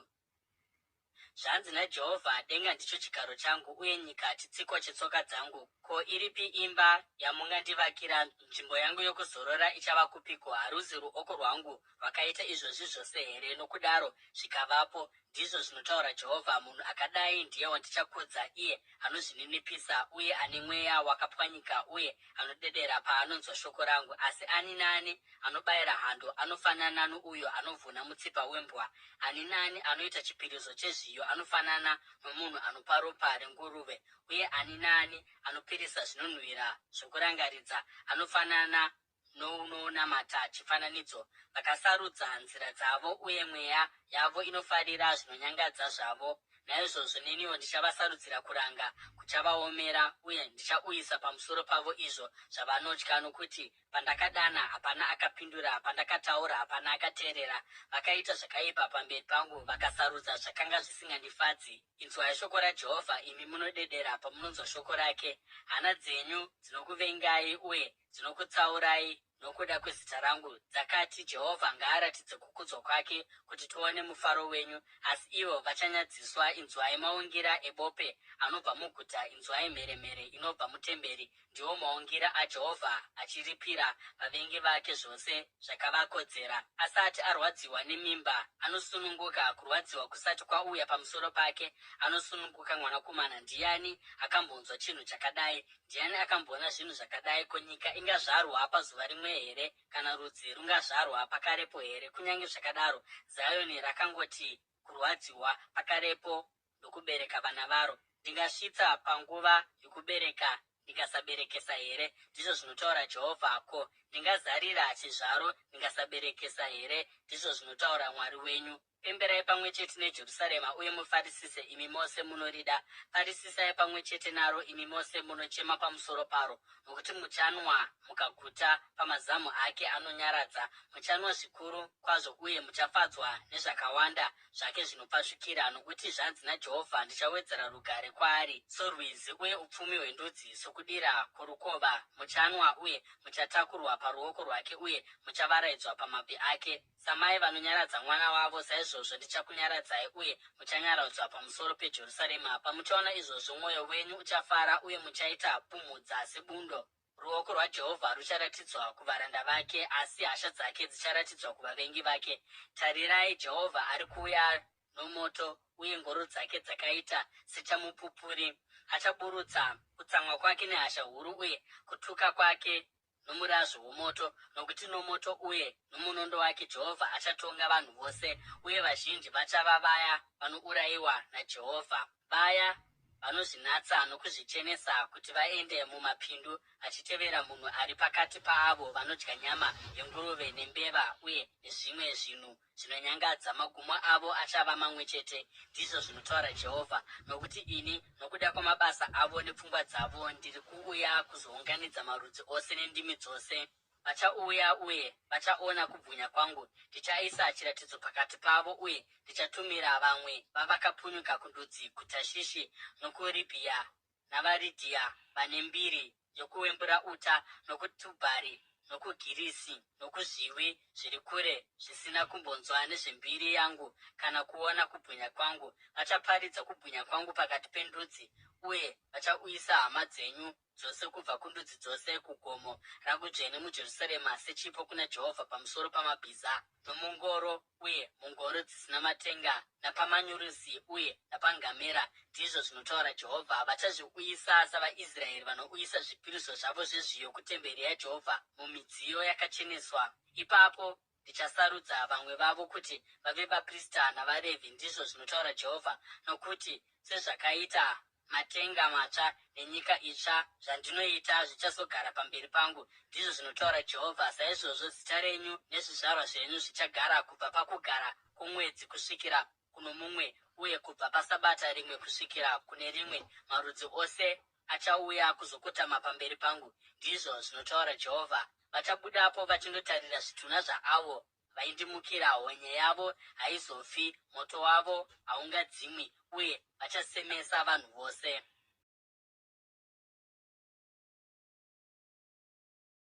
Zvanzi naJehovha, Denga ndicho chigaro changu, uye nyika chitsikwa chetsoka dzangu. Ko, iripi imba yamungandivakira? Nzvimbo yangu yokuzorora ichava kupiko? Haruzi ruoko rwangu rwakaita izvozvi zvose here? Nokudaro zvikavapo, ndizvo zvinotaura Jehovha. Munhu akadai ndiye wandichakudza, iye anozvininipisa uye ane mweya wakapwanyika uye anodedera paanonzwa shoko rangu. Asi ani naani anobayira hando anofanana nouyo anovhuna mutsipa wembwa. Ani naani anoita chipiriso chezviyo anofanana nomunhu anopa ropa renguruve, uye ani naani anopirisa zvinonhuhwira zvokurangaridza anofanana nounonamata chifananidzo. Vakasarudza nzira dzavo, uye mweya yavo inofarira zvinonyangadza zvavo. Naizvozvo neniwo ndichavasarudzira kuranga kuchavaomera, uye ndichauyisa pamusoro pavo izvo zvavanotya, nokuti Pandakadana, hapana akapindura, pandakataura, hapana akateerera. Vakaita zvakaipa pamberi pangu, vakasarudza zvakanga zvisingandifadzi. Inzwai shoko raJehovha, imi munodedera pamunonzwa shoko rake. Hana dzenyu dzinokuvengai uye dzinokutsaurai nokuda kwezita rangu, dzakati, Jehovha ngaaratidze kukudzwa kwake, kuti tione mufaro wenyu. Asi ivo vachanyadziswa. Inzwai maungira ebope anobva muguta, inzwai mheremhere inobva mutemberi. Ndiwo maungira aJehovha achiripira vavengi vake zvose zvakavakodzera. Asati arwadziwa nemimba, anosununguka, kurwadziwa kusati kwauya pamusoro pake, anosununguka mwanakomana. Ndiani akambonzwa chinhu chakadai? Ndiani akamboona zvinhu zvakadai? Ko nyika ingazvarwa pazuva rimwe here, kana rudzi rungazvarwa pakarepo here? Kunyange zvakadaro, Zioni rakangoti kurwadziwa pakarepo ndokubereka vana varo. Ndingasvitsa panguva yokubereka ndikasaberekesa here? Ndizvo zvinotaura Jehovha. Ko, ndingazarira chizvaro ndingasaberekesa here? Ndizvo zvinotaura Mwari wenyu. Pemberai pamwe chete neJerusarema uye mufarisise, imi mose munorida. Farisisai pamwe chete naro, imi mose munochema pamusoro paro, nokuti muchanwa mukaguta pamazamu ake anonyaradza, muchanwa zvikuru kwazvo uye muchafadzwa nezvakawanda zvake zvinopfasvukira, nokuti zvanzi naJehovha, Ndichawedzera rugare kwaari sorwizi, uye upfumi hwendudzi sokudira kworukova, muchanwa uye muchatakurwa paruoko rwake, uye muchavaraidzwa pamabvi ake. Samai vanonyaradza mwana wavo, saizvozvo ndichakunyaradzai, uye muchanyaradzwa pamusoro peJerusarema. Pamuchaona izvozvo, mwoyo wenyu uchafara, uye muchaita pumhudza sebundo. Ruoko rwaJehovha rucharatidzwa kuvaranda vake, asi hasha dzake dzicharatidzwa kuvavengi vake. Tarirai, Jehovha ari kuuya nomoto, uye ngoro dzake dzakaita sechamupupuri. Achaburutsa kutsamwa kwake nehasha huru, uye kutuka kwake nomurazvo womoto, nokuti nomoto uye nomunondo wake Jehovha achatonga vanhu vose, uye vazhinji vachava vaya vanourayiwa naJehovha. Vaya vanozvinatsa nokuzvichenesa kuti vaende mumapindu vachitevera munhu ari pakati paavo vanodya nyama yenguruve nembeva uye nezvimwe zvinhu zvinonyangadza, magumo avo achava mamwe chete, ndizvo zvinotaura Jehovha. Nokuti ini, nokuda kwamabasa avo nepfungwa dzavo, ndiri kuuya kuzounganidza marudzi ose nendimi dzose. Vachauya uye vachaona kubwinya kwangu. Ndichaisa chiratidzo pakati pavo uye ndichatumira vamwe vavakapunyuka kundudzi, kuTashishi nokuRibhiya navaRidhiya vane mbiri yokuwembura uta, nokuTubhari nokuGirisi nokuzviwi zviri kure zvisina kumbonzwa nezvembiri yangu kana kuona kubwinya kwangu. Vachaparidza kubwinya kwangu pakati pendudzi, uye vachauyisa hama dzenyu dzose kubva kundudzi dzose kugomo rangu dzvene muJerusarema sechipo kuna Jehovha pamusoro pamabhiza nomungoro uye mungoro dzisina matenga napamanyurusi uye napangamera, ndizvo zvinotaura Jehovha. Vachazviuyisa savaIsraeri vanouyisa zvipiriso zvavo zvezviyo kutemberi yaJehovha mumidziyo yakacheneswa. Ipapo ndichasarudza vamwe vavo kuti vave vaprista navaRevhi, ndizvo zvinotaura Jehovha, nokuti sezvakaita Matenga matsva nenyika itsva zvandinoita zvichazogara pamberi pangu, ndizvo zvinotaura Jehovha. Saizvozvo zita renyu nezvizvarwa zvenyu zvichagara kubva pakugara kwomwedzi kusvikira kuno mumwe uye kubva pasabata rimwe kusvikira kune rimwe, marudzi ose achauya kuzokotama pamberi pangu, ndizvo zvinotaura Jehovha. Vachabudapo vachindotarira zvitunha zvaavo vaindimukira. Honye yavo haizofi, moto wavo haungadzimwi, uye vachasemesa vanhu vose.